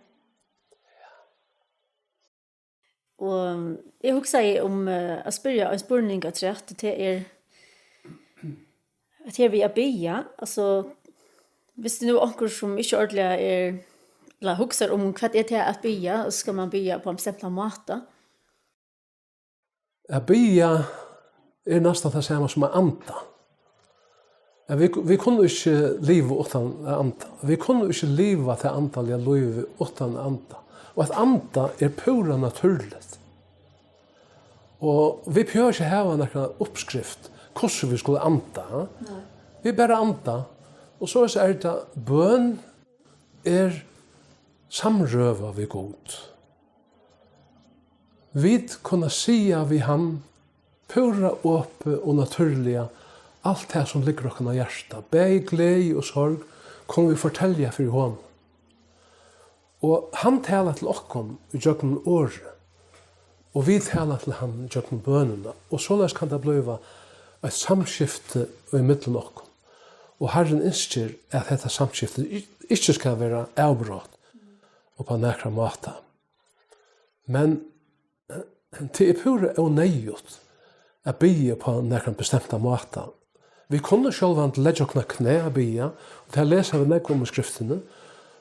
Og eg hugsaði um, eh, at spyrja ein spurning afturat, og tað er, at her við at biðja, altso, viss tað nú er onkur, sum ikki ordiliga er, ella hugsar um, hvat er tað at biðja, og skal man biðja á ein bestemtan máta? At biðja er næstan tað sama sum at anda. At vit, vit kunnu ikki liva uttan at anda. Vit kunnu ikki liva tað andaliga lívið uttan at anda. Og at anda er púra natúrligt. Og vit behøva ikki hava nakra uppskrift, hvussu vit skulu anda, ha? Nei. Vit bara anda. Og soleiðis er tað, bøn er samrøða við Gud. Vit kunna siga við hann púra opið og natúrliga alt tað, sum liggur okkum á hjarta. Bæði gleði og sorg kunnu vit fortelja fyri honum. Og hann talar til okkum ígjøgnum orðið, og vit tala til hann ígjøgnum bønina. Og soleiðis kann tað blíva eitt samskifti ímillum okkum. Og Harrin ynskir, at hetta samskifti i-, ikki skal vera avbrot upp á nakran máta. Men tað er púra óneyðugt at biðja upp á nakran bestemtan máta. Vit kunnu sjálvandi leggja okkum á knæ at biðja, og tað lesa vit nógv um í Skriftini,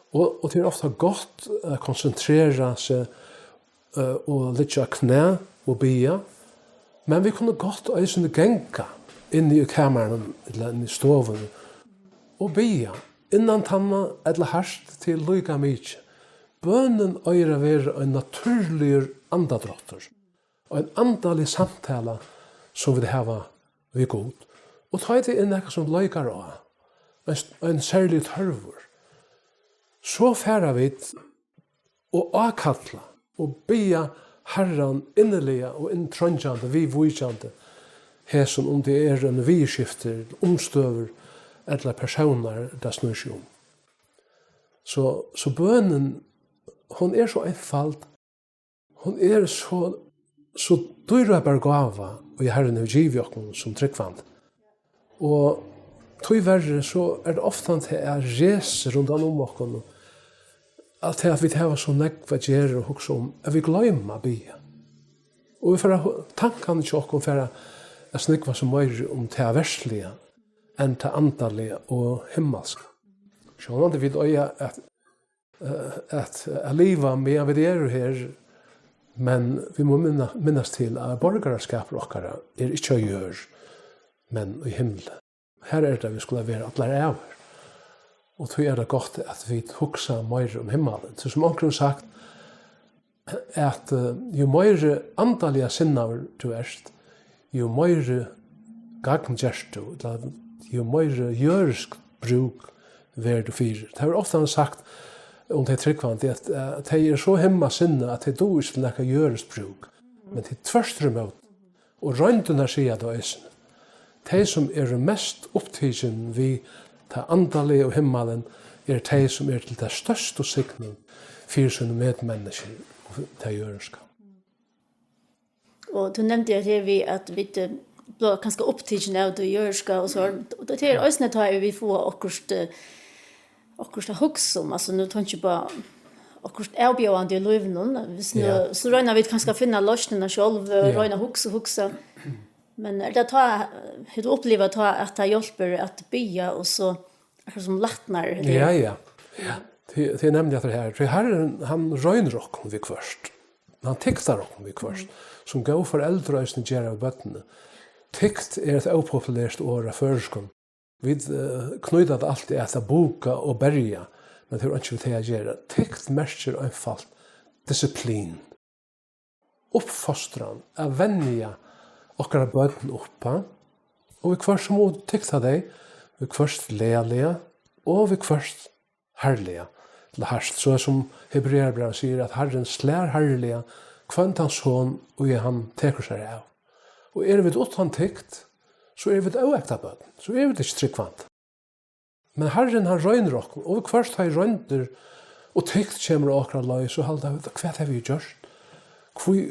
og, og tað er ofta gott at konsentrera seg, eh, og liggja á knæ og biðja, men vit kunnu gott eisini ganga inn í kamarinum ella inn í stovuni og biðja, innan tanna ella hart, til líka mikið. Bønin eigur at vera ein natúrligur andadráttur, ein andalig samtala sum vit hava við Gud. Og tá ið tað er nakað sum leikar á, ein, ein serligur tørvur, so fara vit og ákalla og biðja Harran inniliga og inntreingjandi, viðvíkjandi hesum, um tað er eini viðurskifti, umstøður ella persónar, tað snýr seg um. So, so bønin, hon er so einføld, hon er so, so dýrbar gáva, ið Harrin hevur givið okkum sum trúgvandi. Og tíverri so er tað ofta tað at resa rundan um okkum, at tað at vit hava so nógv at gera og hugsa um, at vit gloyma at biðja. Og vit fara, tankarnir hjá okkum fara at snúgva seg meira um tað verðsliga enn tað andaliga og himmalska. Sjálvandi vit eiga at, eh, at, at liva meðan vit eru her, men vit mugu minna, minnast til, at borgaraskapur okkara er ikki á jørð, men í himli. Har er tað, vit skulu vera allar ævir. Og tí er tað gott, at vit hugsa meira um himmalin. So sum onkur hevur sagt, at, eh, jú meiri andaliga sinnaður tú ert, jú meiri gagn gert tú, ella jú meiri jørðisk brúk verður tú fyri. Tað er ofta sagt um tey trúgvandi, at, eh, tey eru so himmalsinnað, at tey duga ikki til nakað jørðisk brúk. Men tað er tvørturímóti. Og royndirnar siga tað eisini. Tey, sum eru mest upptikin við tað andaliga og himmalin, eru tey, sum eru til ta størstu signing fyri sínum medmenniskjum og tað jørðiska. Og tú nevndi at her við, at vit, eh, blíva kanska upptikin av tí jørðiska og so, og tað er eisini tá, vit fáa okkurt, eh, okkurt at hugsa um. Altso, nú tenki eg bara okkurt avbjóðandi í lívinum. Hvis nú, ja, so royna vit kanska at finna loysnina sjálv, og, ja, royna at hugsa, hugsa. Men er tað tá, hevur tú upplivað tá, at tað hjálpir at biðja, og so er tað sum lætnar, ella? Ja, ja. Ja. Tað, tað er nemliga tað her. Tí Harrin, hann roynir okkum viðhvørt. Hann tyktar okkum viðhvørt. Sum góð foreldur eisini gera við børnini. Tykt er eitt ópopulert orð á føroyskum. Vit, eh, knýta tað altíð at, at buga og berja, men tað hevur einki við tað at gera. Tykt merkir einfalt disiplin, uppfostran, at venja okkara børn upp á, og viðhvørt sum vit tykta tey, viðhvørt lagaliga og viðhvørt harðliga, ella hart, so sum Hebrearabrævið sigur, at Harrin slær harðliga hvønn tann son, ið hann tekur sær av. Og eru vit uttan tykt, so eru vit óekta børn, so eru vit ikki trúgvandi. Men Harrin, hann roynir okkum, og viðhvørt tá ið royndir og tykt kemur á okkara leið, so halda vit, hvat havi eg gjørt? Hví,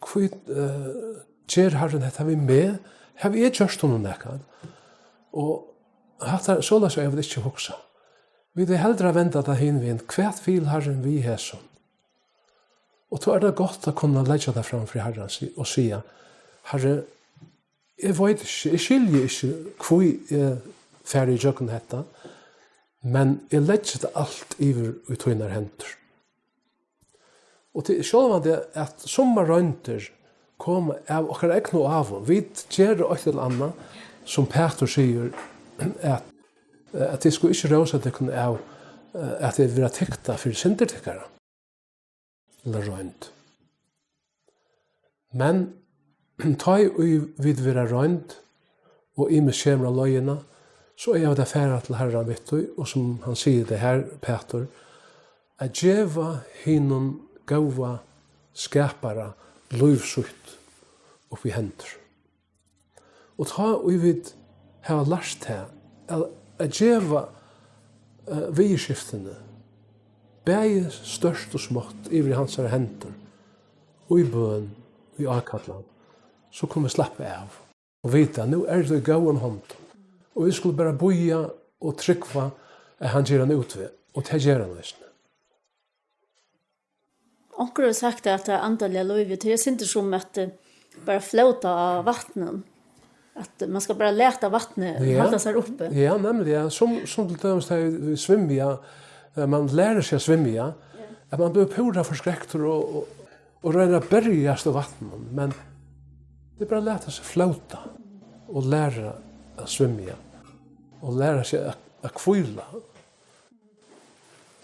hví, eh, ger Harrin hetta við meg? Havi eg gjørt honum nakað? Og hatta, soleiðis eiga vit ikki at hugsa. Vit eiga heldur at venda tað hin vegin. Hvat vil Harrin við hesum? Og tá er tað gott at kunna leggja tað fram fyri Harran si-, og siga, Harri, eg veit ikki, eg skilji ikki, hví eg fari ígjøgnum hetta, men eg leggi tað alt yvir í tínar hendur. Og tað er sjálvandi, at summar royndir koma av okkara egnu ávum. Vit gera eitt ella annað, sum Pætur sigur, at, at tit skulu ikki rósa tykkum av, at tit verða tyktar fyri syndir tykkara, ella roynd. Men tá ið vit verða roynd, og ymiskt kemur á leiðina, so eiga vit at fara til Harran við tí, og sum hann sigur tað her, Pætur, at geva hinum góða skapara lív sítt upp í hendur. Og tá ið vit hava lært tað, at, at geva, eh, viðurskiftini, bæði stórt og smátt, yvir í hansara hendur, í bøn, í ákallan, so kunnu vit slappa av og vita, nú er tað í góðum hondum. Og vit skulu bara bíða og trúgva, at hann ger ein útveg, og tað ger hann eisini. Onkur hevur sagt at tað andaliga lívið, tað er eitt sindur sum at, eh, bara flóta á vatninum. At man skal bara lata vatnið, ja, halda sær uppi. Ja, nemliga. Sum, sum til dømis, tá vit svimja, eh, man lærir seg at svimja, ja, at man blívur púra forskrektur og, og, og roynir at berjast í vatninum, men tað er bara at lata seg flóta og læra at svimja og læra seg at, at hvíla.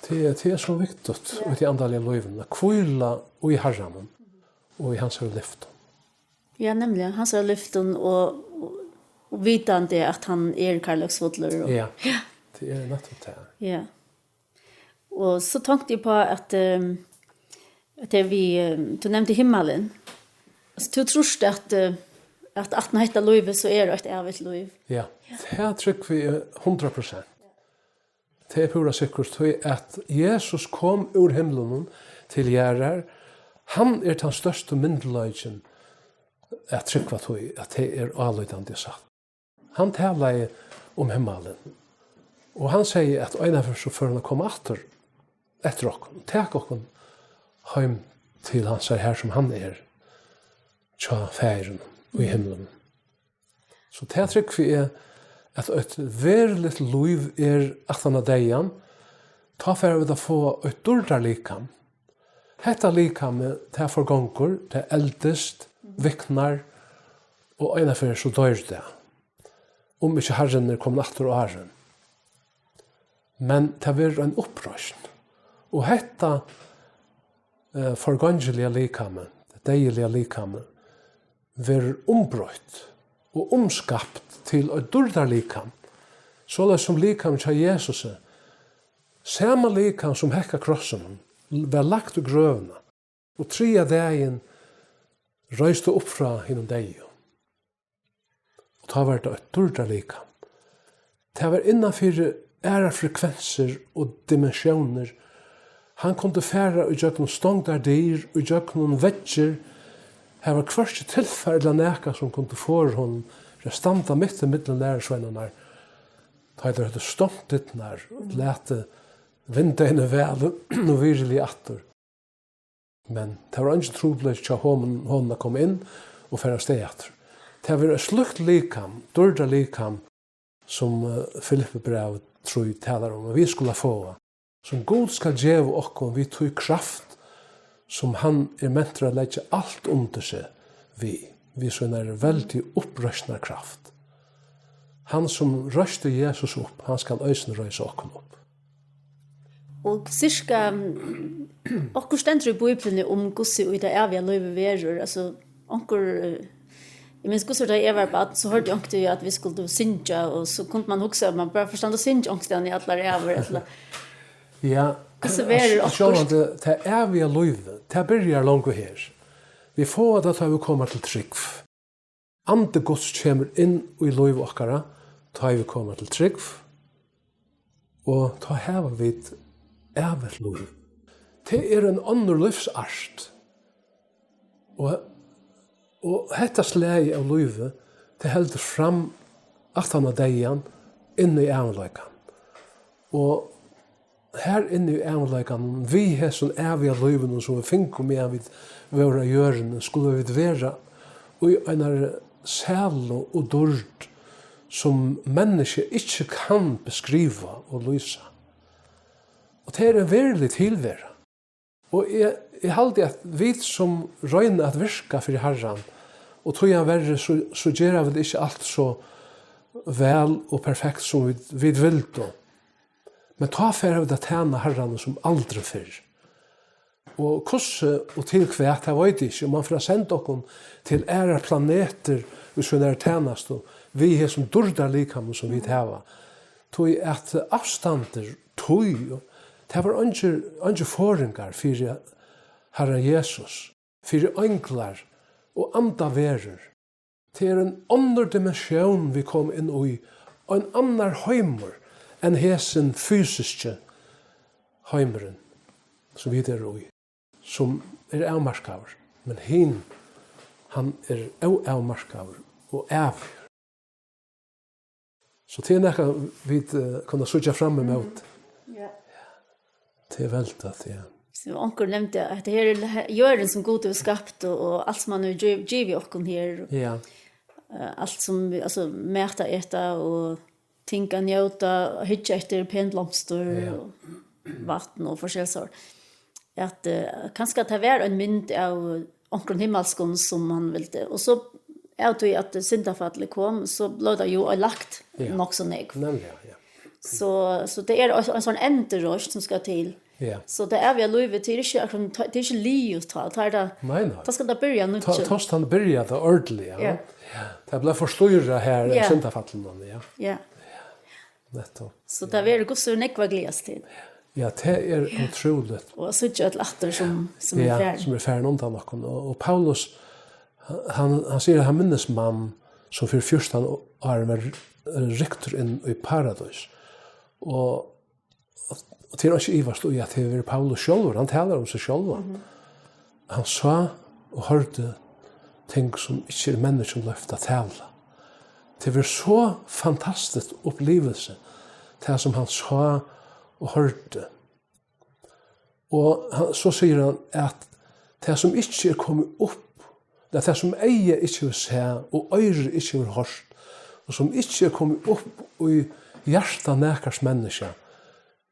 Tað er, tað er so viktigt, ja, í tí andaliga lívinum, at hvíla í Harranum og í hansara lyftum. Ja, nemliga, hansara lyftum og, og, og vitandi at hann er kærleiksfullur og, ja, ja, tað er nettupp tað. Ja. Og so tonkti eg uppá at, ehm, at tað við, ehm, tú nevndi himmalin. Altso, tú trýrt at, eh, at aftan á hetta lívið, so er eitt ævigt lív. Ja, tað trúgvi eg hundrað prosent. Tað er púra sikkurt, tí at Jesus kom úr himlunum til jarðar. Hann er tann størsti myndugleikin at trúgva tí, at tað er álítandi satt. Hann talaði um himmalin, og hann segði, at einaferð so fór hann at koma aftur eftir okkum, taka okkum heim til hansara, har sum hann er, hjá Faðirinum í himlunum. So tað trúgvi eg, at eitt veruligt lív er aftan á deyðan, tá fara vit at fáa eitt dýrdarlikam. Hetta likamið, tað forgongur, tað eldist, viknar, og einaferð so doyr tað, um ikki Harrin er komin aftur áðrenn. Men tað verður ein uppreisn. Og hetta, eh, forgongiliga likamið, tað deyðiliga likamið, verður umbroytt og umskapt til eitt dýrdarlikam, soleiðis sum likamið hjá Jesusi, sama likam sum hekk á krossinum, var lagt í grøvina, og triðja dagin reis tað upp frá hinum deyðu. Og tá var tað eitt dýrdarlikam. Tað var innan fyri aðrar frekvensir og dimensiónir. Hann kundi fara í gjøgnum stongdar dyr, í gjøgnum veggir. Har var hvørki tilfar ella nakað, sum kundi forða honum frá at standa mitt ímillum lærisveinarnar, tá ið teir høvdu stongt dyrnar, latið vindeyguni vel og virðiliga aftur. Men tað var eingin trupulleiki hjá honum, honum at koma inn og fara avstað aftur. Tað var eitt slíkt likam, dýrdarlikam, sum, eh, Filippibræv trý talar um, at vit skulu fáa, sum Gud skal geva okkum við tí kraft, sum hann er mentur at leggja alt undir seg við, við sínari veldigu uppreisnarkraft. Hann, sum reisti Jesus upp, hann skal eisini reisa okkum upp. Og cirka, mm, okkurt stendur í Bíbliuni um, hvussu í tað æviga lívið verður. Altso, onkur, eh, eg minnist, hvussu, tá eg var barn, so hoyrdi eg onkuntíð, at vit skuldu syngja, og so kundi man hugsa, at man bara fór standa og syngja onkustaðni í allar ævir, ella Ja, hvussu verður altso, okkurt? Sjálvandi, tað æviga lívið, tað byrjar longu her. Vit fáa tað, tá vit koma til trúgv. Andi Guds kemur inn í lív okkara, tá ið vit koma til trúgv, og tá hava vit ævigt lív. Tað er ein onnur lívsart. Og, og hetta slagið av lívi, tað heldur fram aftan á deyðan, inn í ævinleikan. Og har inni í ævinleikanum, við hesum æviga lívinum, sum vit fingu, meðan vit vóru á jørðini, skulu vit vera í einari sælu og dýrd, sum menniskja ikki kann beskriva og lýsa. Og tað er ein verulig tilvera. Og eg, eg haldi, at vit, sum royna at virka fyri Harran, og tíverri, so, so gera vit ikki alt so væl og perfekt, sum vit, vit vildu. Men tá fara vit at tæna Harranum sum aldri fyrr. Og hvussu og til hvat, tað veit eg ikki. Um hann fer at senda okkum til aðrar planetir í sínari tænastu, við hesum dýrdarlikamum, sum vit hava. Tí at avstandur, tíð, tað var eingir, eingir forðingar fyri Harran Jesus, fyri einglar og andaverur. Tað er ein onnur dimensión, vit koma inn í, ein annar heimur enn hesin fysiski heimurin, sum vit eru í, sum er avmarkaður, men hin, hann er óavmarkaður og ævigur. So tað er nakað, vit, eh, kunnu síggja fram ímóti. Ja. Tað er væl tað, ja. So onkur nevndi, at hetta her er he-, jørðin, sum Gud hevur skapt, og, og alt, sum hann hevur giv-, givið okkum her. Ja. Eh, alt, sum vit, altso, mat at eta og ting at njóta, hyggja eftir, pen blomstur, ja, og vatn og forskellig sort. At, eh, kanska at tað var ein mynd av onkrum himmalskum, sum hann vildi. Og so, av tí at syndafallið kom, so bleiv tað jo lagt, ja, nokk so nógv. Nemliga, ja. So, so tað er ein, ein sovorðin endurreisn, sum skal til. Ja. So tað æviga lívið, tað er ikki akkurát, tað er ikki liðugt tá, tá er tað, nei, nei, tá skal tað byrja nýtt. Tá, tá skal tað byrja, tað ordiliga, ja. Ja. Ja. Tað bleiv forstýrað her, ja, syndafallinum, ja. Ja. Nettupp. So tað verður hvussu nógv at gleðast til. Ja, tað er ótrúligt. Og at síggja øll aftur, sum, sum eru, ja, farin, sum eru farin undan okkum. Og, og Paulus, hann, hann sigur, at hann minnist mann, sum fyri fjúrtan árum var r-, ryktur inn í paradís. Og, og tað er ikki ivast í, at tað hevur verið Paulus sjálvur, hann talar um seg sjálvan. Mhm. Hann sá og hoyrdi ting, sum ikki er menniskjum loyvt at tala. Tað var so fantastiskt upplivilsi, tað sum hann sá og hoyrdi. Og hann, so sigur hann, at tað, sum ikki er komið upp, at tað, sum eyga ikki hevur sæð og oyra ikki hevur hoyrt, og sum ikki er komið upp í hjarta nakars menniskja,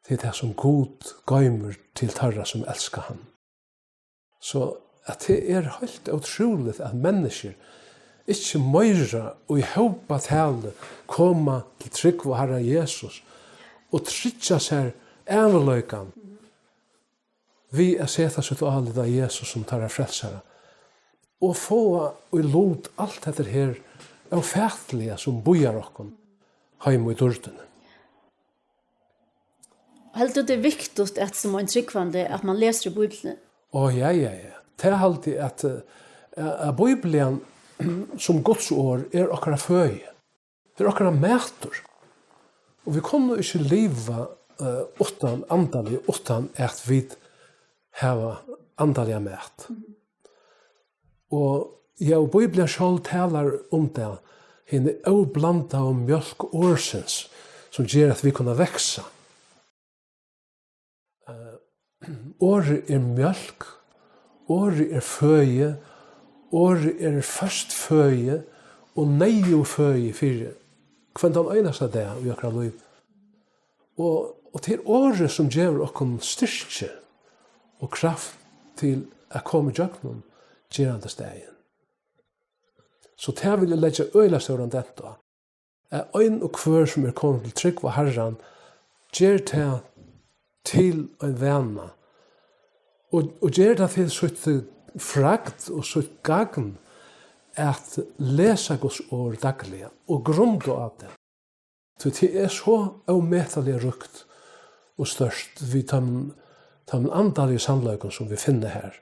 tað er tað, sum Gud goymir til teirra, sum elska hann. So at tað er heilt ótrúligt, at menniskjur ikki meira í hópatali koma til trúgv á Harran Jesus og tryggja sær ævinleikan við at seta sítt álit á Jesus sum teirra frelsara og fáa í lut alt hetta her ófatiliga, sum bíðar okkum heim í dýrdini. Heldur tú, tað er viktigt, at sum ein trúgvandi, at man lesur í Bíbliuni? Ó, ja, ja, ja. Tað haldi eg, at, eh, at Bíblian sum Guds orð er okkara føði. Tað er okkara matur. Og vit kunnu ikki liva, eh, uttan andalig, uttan at vit hava andaligan mat. Og ja, og Bíblian sjálv talar um tað, hin óblandaða mjólk orðsins, sum ger, at vit kunnu vaksa. Eh, orðið er mjólk, orðið er føði, orðið er føst føði og neyðug føði fyri hvønn tann einasta dag í okkara lív. Og, og tað er orðið, sum gevur okkum styrki og kraft til at koma ígjøgnum gerandisdagin. So tað vil eg leggja øgiliga stóran dent á, at ein og hvør, sum er komin til trúgv á Harran, ger tað til ein vana og, og ger tað til sítt fragd og sítt gagn at lesa Guds orð dagliga og grunda á tað. Tí tað er so ómetaliga ríkt og stórt við teimum, teimum andaligu sannleikum, sum vit finna her,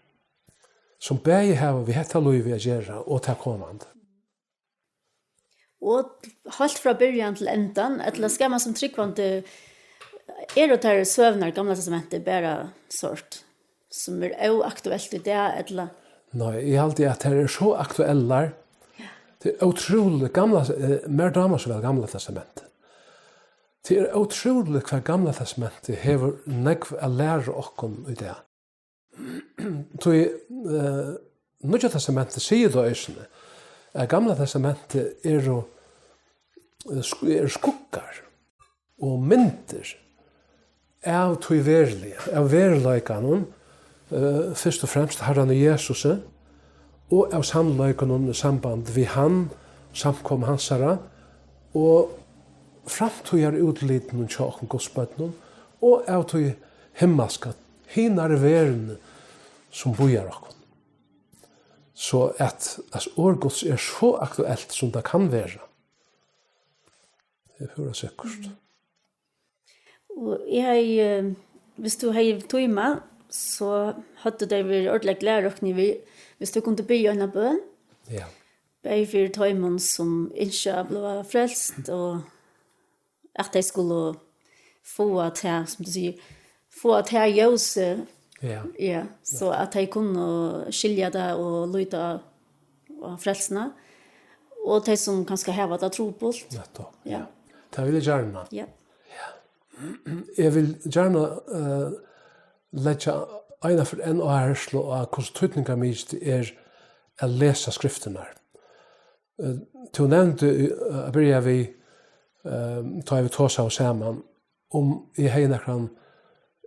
sum bæði hava við hetta lívið at gera og tað komandi. Og heilt frá byrjan til endan, ella skal man sum trúgvandi, eru tær søgurnar í Gamla Testamenti bara sort, sum er óaktuelt í dag, ella? Nei, eg haldi, at tær eru so aktuellar. Ja. Tað er ótrúligt, gamla, eh, mær dámar so væl Gamla Testamentið. Tað er ótrúligt, hvat Gamla Testamentið hevur nógv at læra okkum í dag. Tí, eh, Nýggja Testamentið sigur tað eisini, at Gamla Testamentið eru, eh, sk-, eru skuggar og myndir av tí veruliga, av veruleikanum, eh, fyrst og fremst Harranum Jesusi, og av sannleikunum í samband við hann, samkomu hansara, og framtíðarútlitunum hjá okkum Gudsbørnum, og av tí himmalska, hinari verðini, sum bíðar okkum. So at, at orð Guds er so aktuelt, sum tað kann vera. Tað er púra sikkurt. Og eg hevði, eh, viss tú hevði tíma, so høvdu tey verið ordiliga glað, rokni eg við, viss tú kundi biðja eina bøn. Ja. Bæði fyri teimum, sum ynskja at bliva frelst, og at tey skulu fáa tað, sum tú sigur, fáa tað ljósið. Ja. Ja, so at tey kunnu skilja tað og líta á, á frelsuna. Og tey, sum kanska hava tað trupult. Nettupp, ja. Ja. Tað vil eg gjarna. Ja. Eg vil gjarna, eh, leggja eina ferð enn áherslu á, hvussu týdningarmikið er at lesa skriftirnar. Eh, tú nevndi, eh, at byrja við, eh, tá vit tosaðu saman, um eg hevði nakran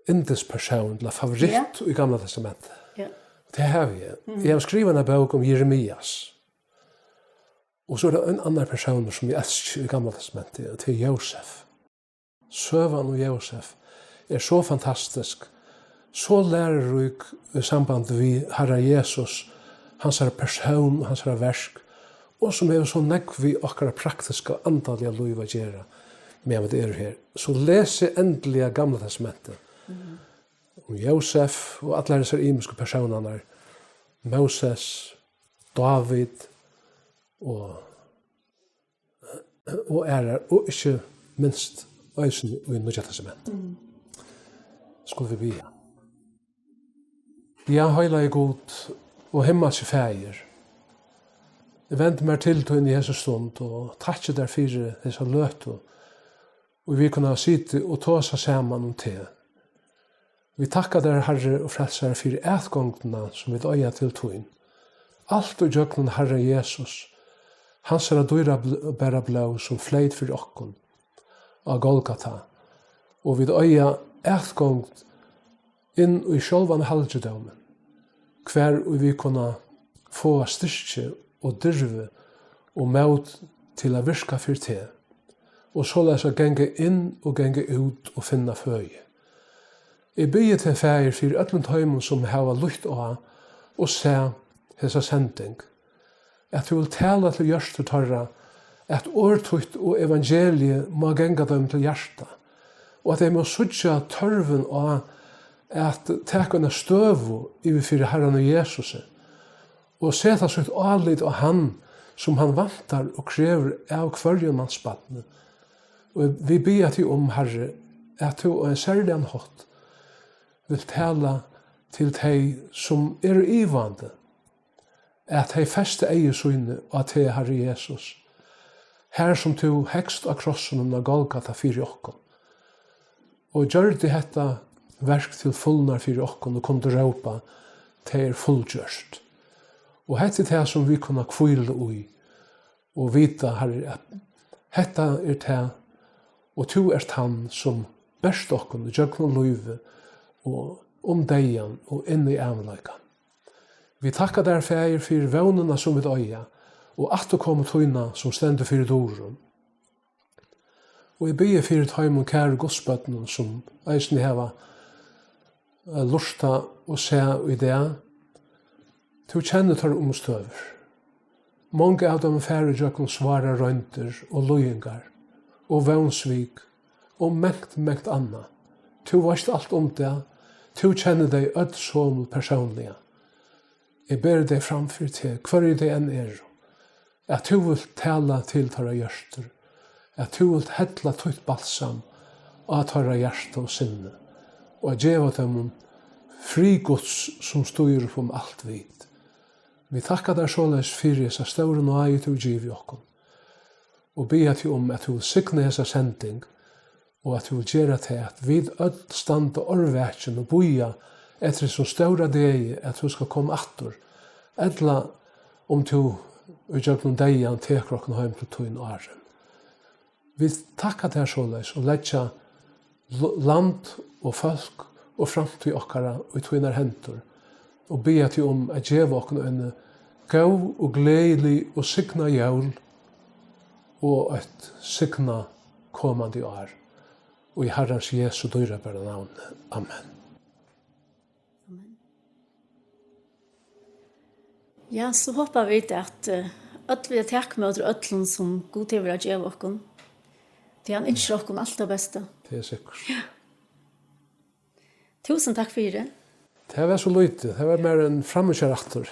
yndispersón ella favoritt, ja, í Gamla Testamenti. Ja. Tað havi eg. Mhm. Eg havi skrivað eina bók um Jeremias. Og so er tað ein annar persónur, sum eg elski í Gamla Testamenti, og tað er Jósef. Søgan um Jósef er so fantastisk, so lærurík í samband við Harra Jesus, hansara persón, hansara verk, og sum hevur so nógv við okkara praktiska andaliga lív at gera, meðan vit eru her. So lesið endiliga Gamla Testamentið. Mhm. Um Jósef og allar hesar ymisku persónarnar, Móses, Dávid og og aðrar, og ikki minst eisini í Nýggja Testamenti. Mm. Skulu vit biðja. Ja, heilagi Gud og himmalski Faðir, eg vendi mær til tín í hesi stund og takki tær fyri hesa løtu, og vit kunnu hava sitið og tosað saman um teg. Vit takka tær, Harri og Frelsari, fyri atgongdina, sum vit eiga til tín. Alt ígjøgnum Harra Jesus, hansara dýrabara blóð, sum fleyt fyri okkum á Golgata, og vit eiga atgongd inn í sjálvan halgidómin, hvar ið vit kunna fáa styrki og dirvi og mót til at virka fyri teg, og soleiðis at ganga inn og ganga út og finna føði. Eg biði teg, Faðir, fyri øllum teimum, sum hava lýtt á og sæð hesa sending, at tú vilt tala til hjørtur teirra, at orð títt og evangeliið má ganga teimum til hjarta, og at tey má síggja tørvin á at taka eina støðu yvir fyri Harranum Jesusi, og seta sítt álit á hann, sum hann væntar og krevur av hvørjum mansbarni. Og vit biðja teg um, Harri, at tú á ein serligan hátt vilt tala til tey, sum eru ivandi, at tey festa eygu síni á teg, Harri Jesus, har sum tú hekst á krossinum á Golgata fyri okkum, og gjørdi hetta verk til fulnar fyri okkum og kundi rópa: Tað er fullgjørt. Og hetta er tað, sum vit kunna hvíla í og vita, Harri, at hetta er tað, og tú ert hann, sum berst okkum ígjøgnum lívið og um deyðan og inn í ævinleikan. Vit takka tær, Faðir, fyri vónina, sum vit eiga, og afturkomu tína, sum stendur fyri durum. Og eg biði fyri teimum kæru gudsbørnum, sum eisini hava, eh, lurtað og sæð í dag. Tú kennir teirra umstøður. Mong av teimum fara ígjøgnum svárar royndir og líðingar og vónsvik og mangt, mangt annað. Tú veitst alt um tað. Tú kennir tey øll somul persónliga. Eg beri tey fram fyri teg, hvørji tey enn eru, at tú vilt tala til teirra hjørtur, at tú vilt hella títt balsam á teirra hjarta og sinni, og at geva teimum frið Guds, sum stýrir upp um alt vit. Vit takka tær soleiðis fyri hesa stóru náði, tú givið okkum, og biðja teg um, at tú vilt signa hesa sending, og at tú vilt gera tað, at vit øll standa órvakin og bíða eftir hesum stóra degi, at tú skal koma aftur, ella um tú ígjøgnum deyðan tekur okkum heim til tín áðrenn. Vit takka tær soleiðis og leggja l-, land og fólk og framtíð okkara í tínar hendur, og biðja teg um at geva okkum eini góð og gleðilig og signað jól og eitt signað komandi ár. Og í Harrans Jesu dýrabara navni. Amen. Amen. Ja, so hopa vit, at, eh, øll vilja taka ímóti øllum, sum Gud hevur at geva okkum. Tí hann ynskir okkum alt tað besta. Tað er sikkurt. Ja. Túsund takk fyri. Tað var so lítið. Tað var meira enn framíhjárættur.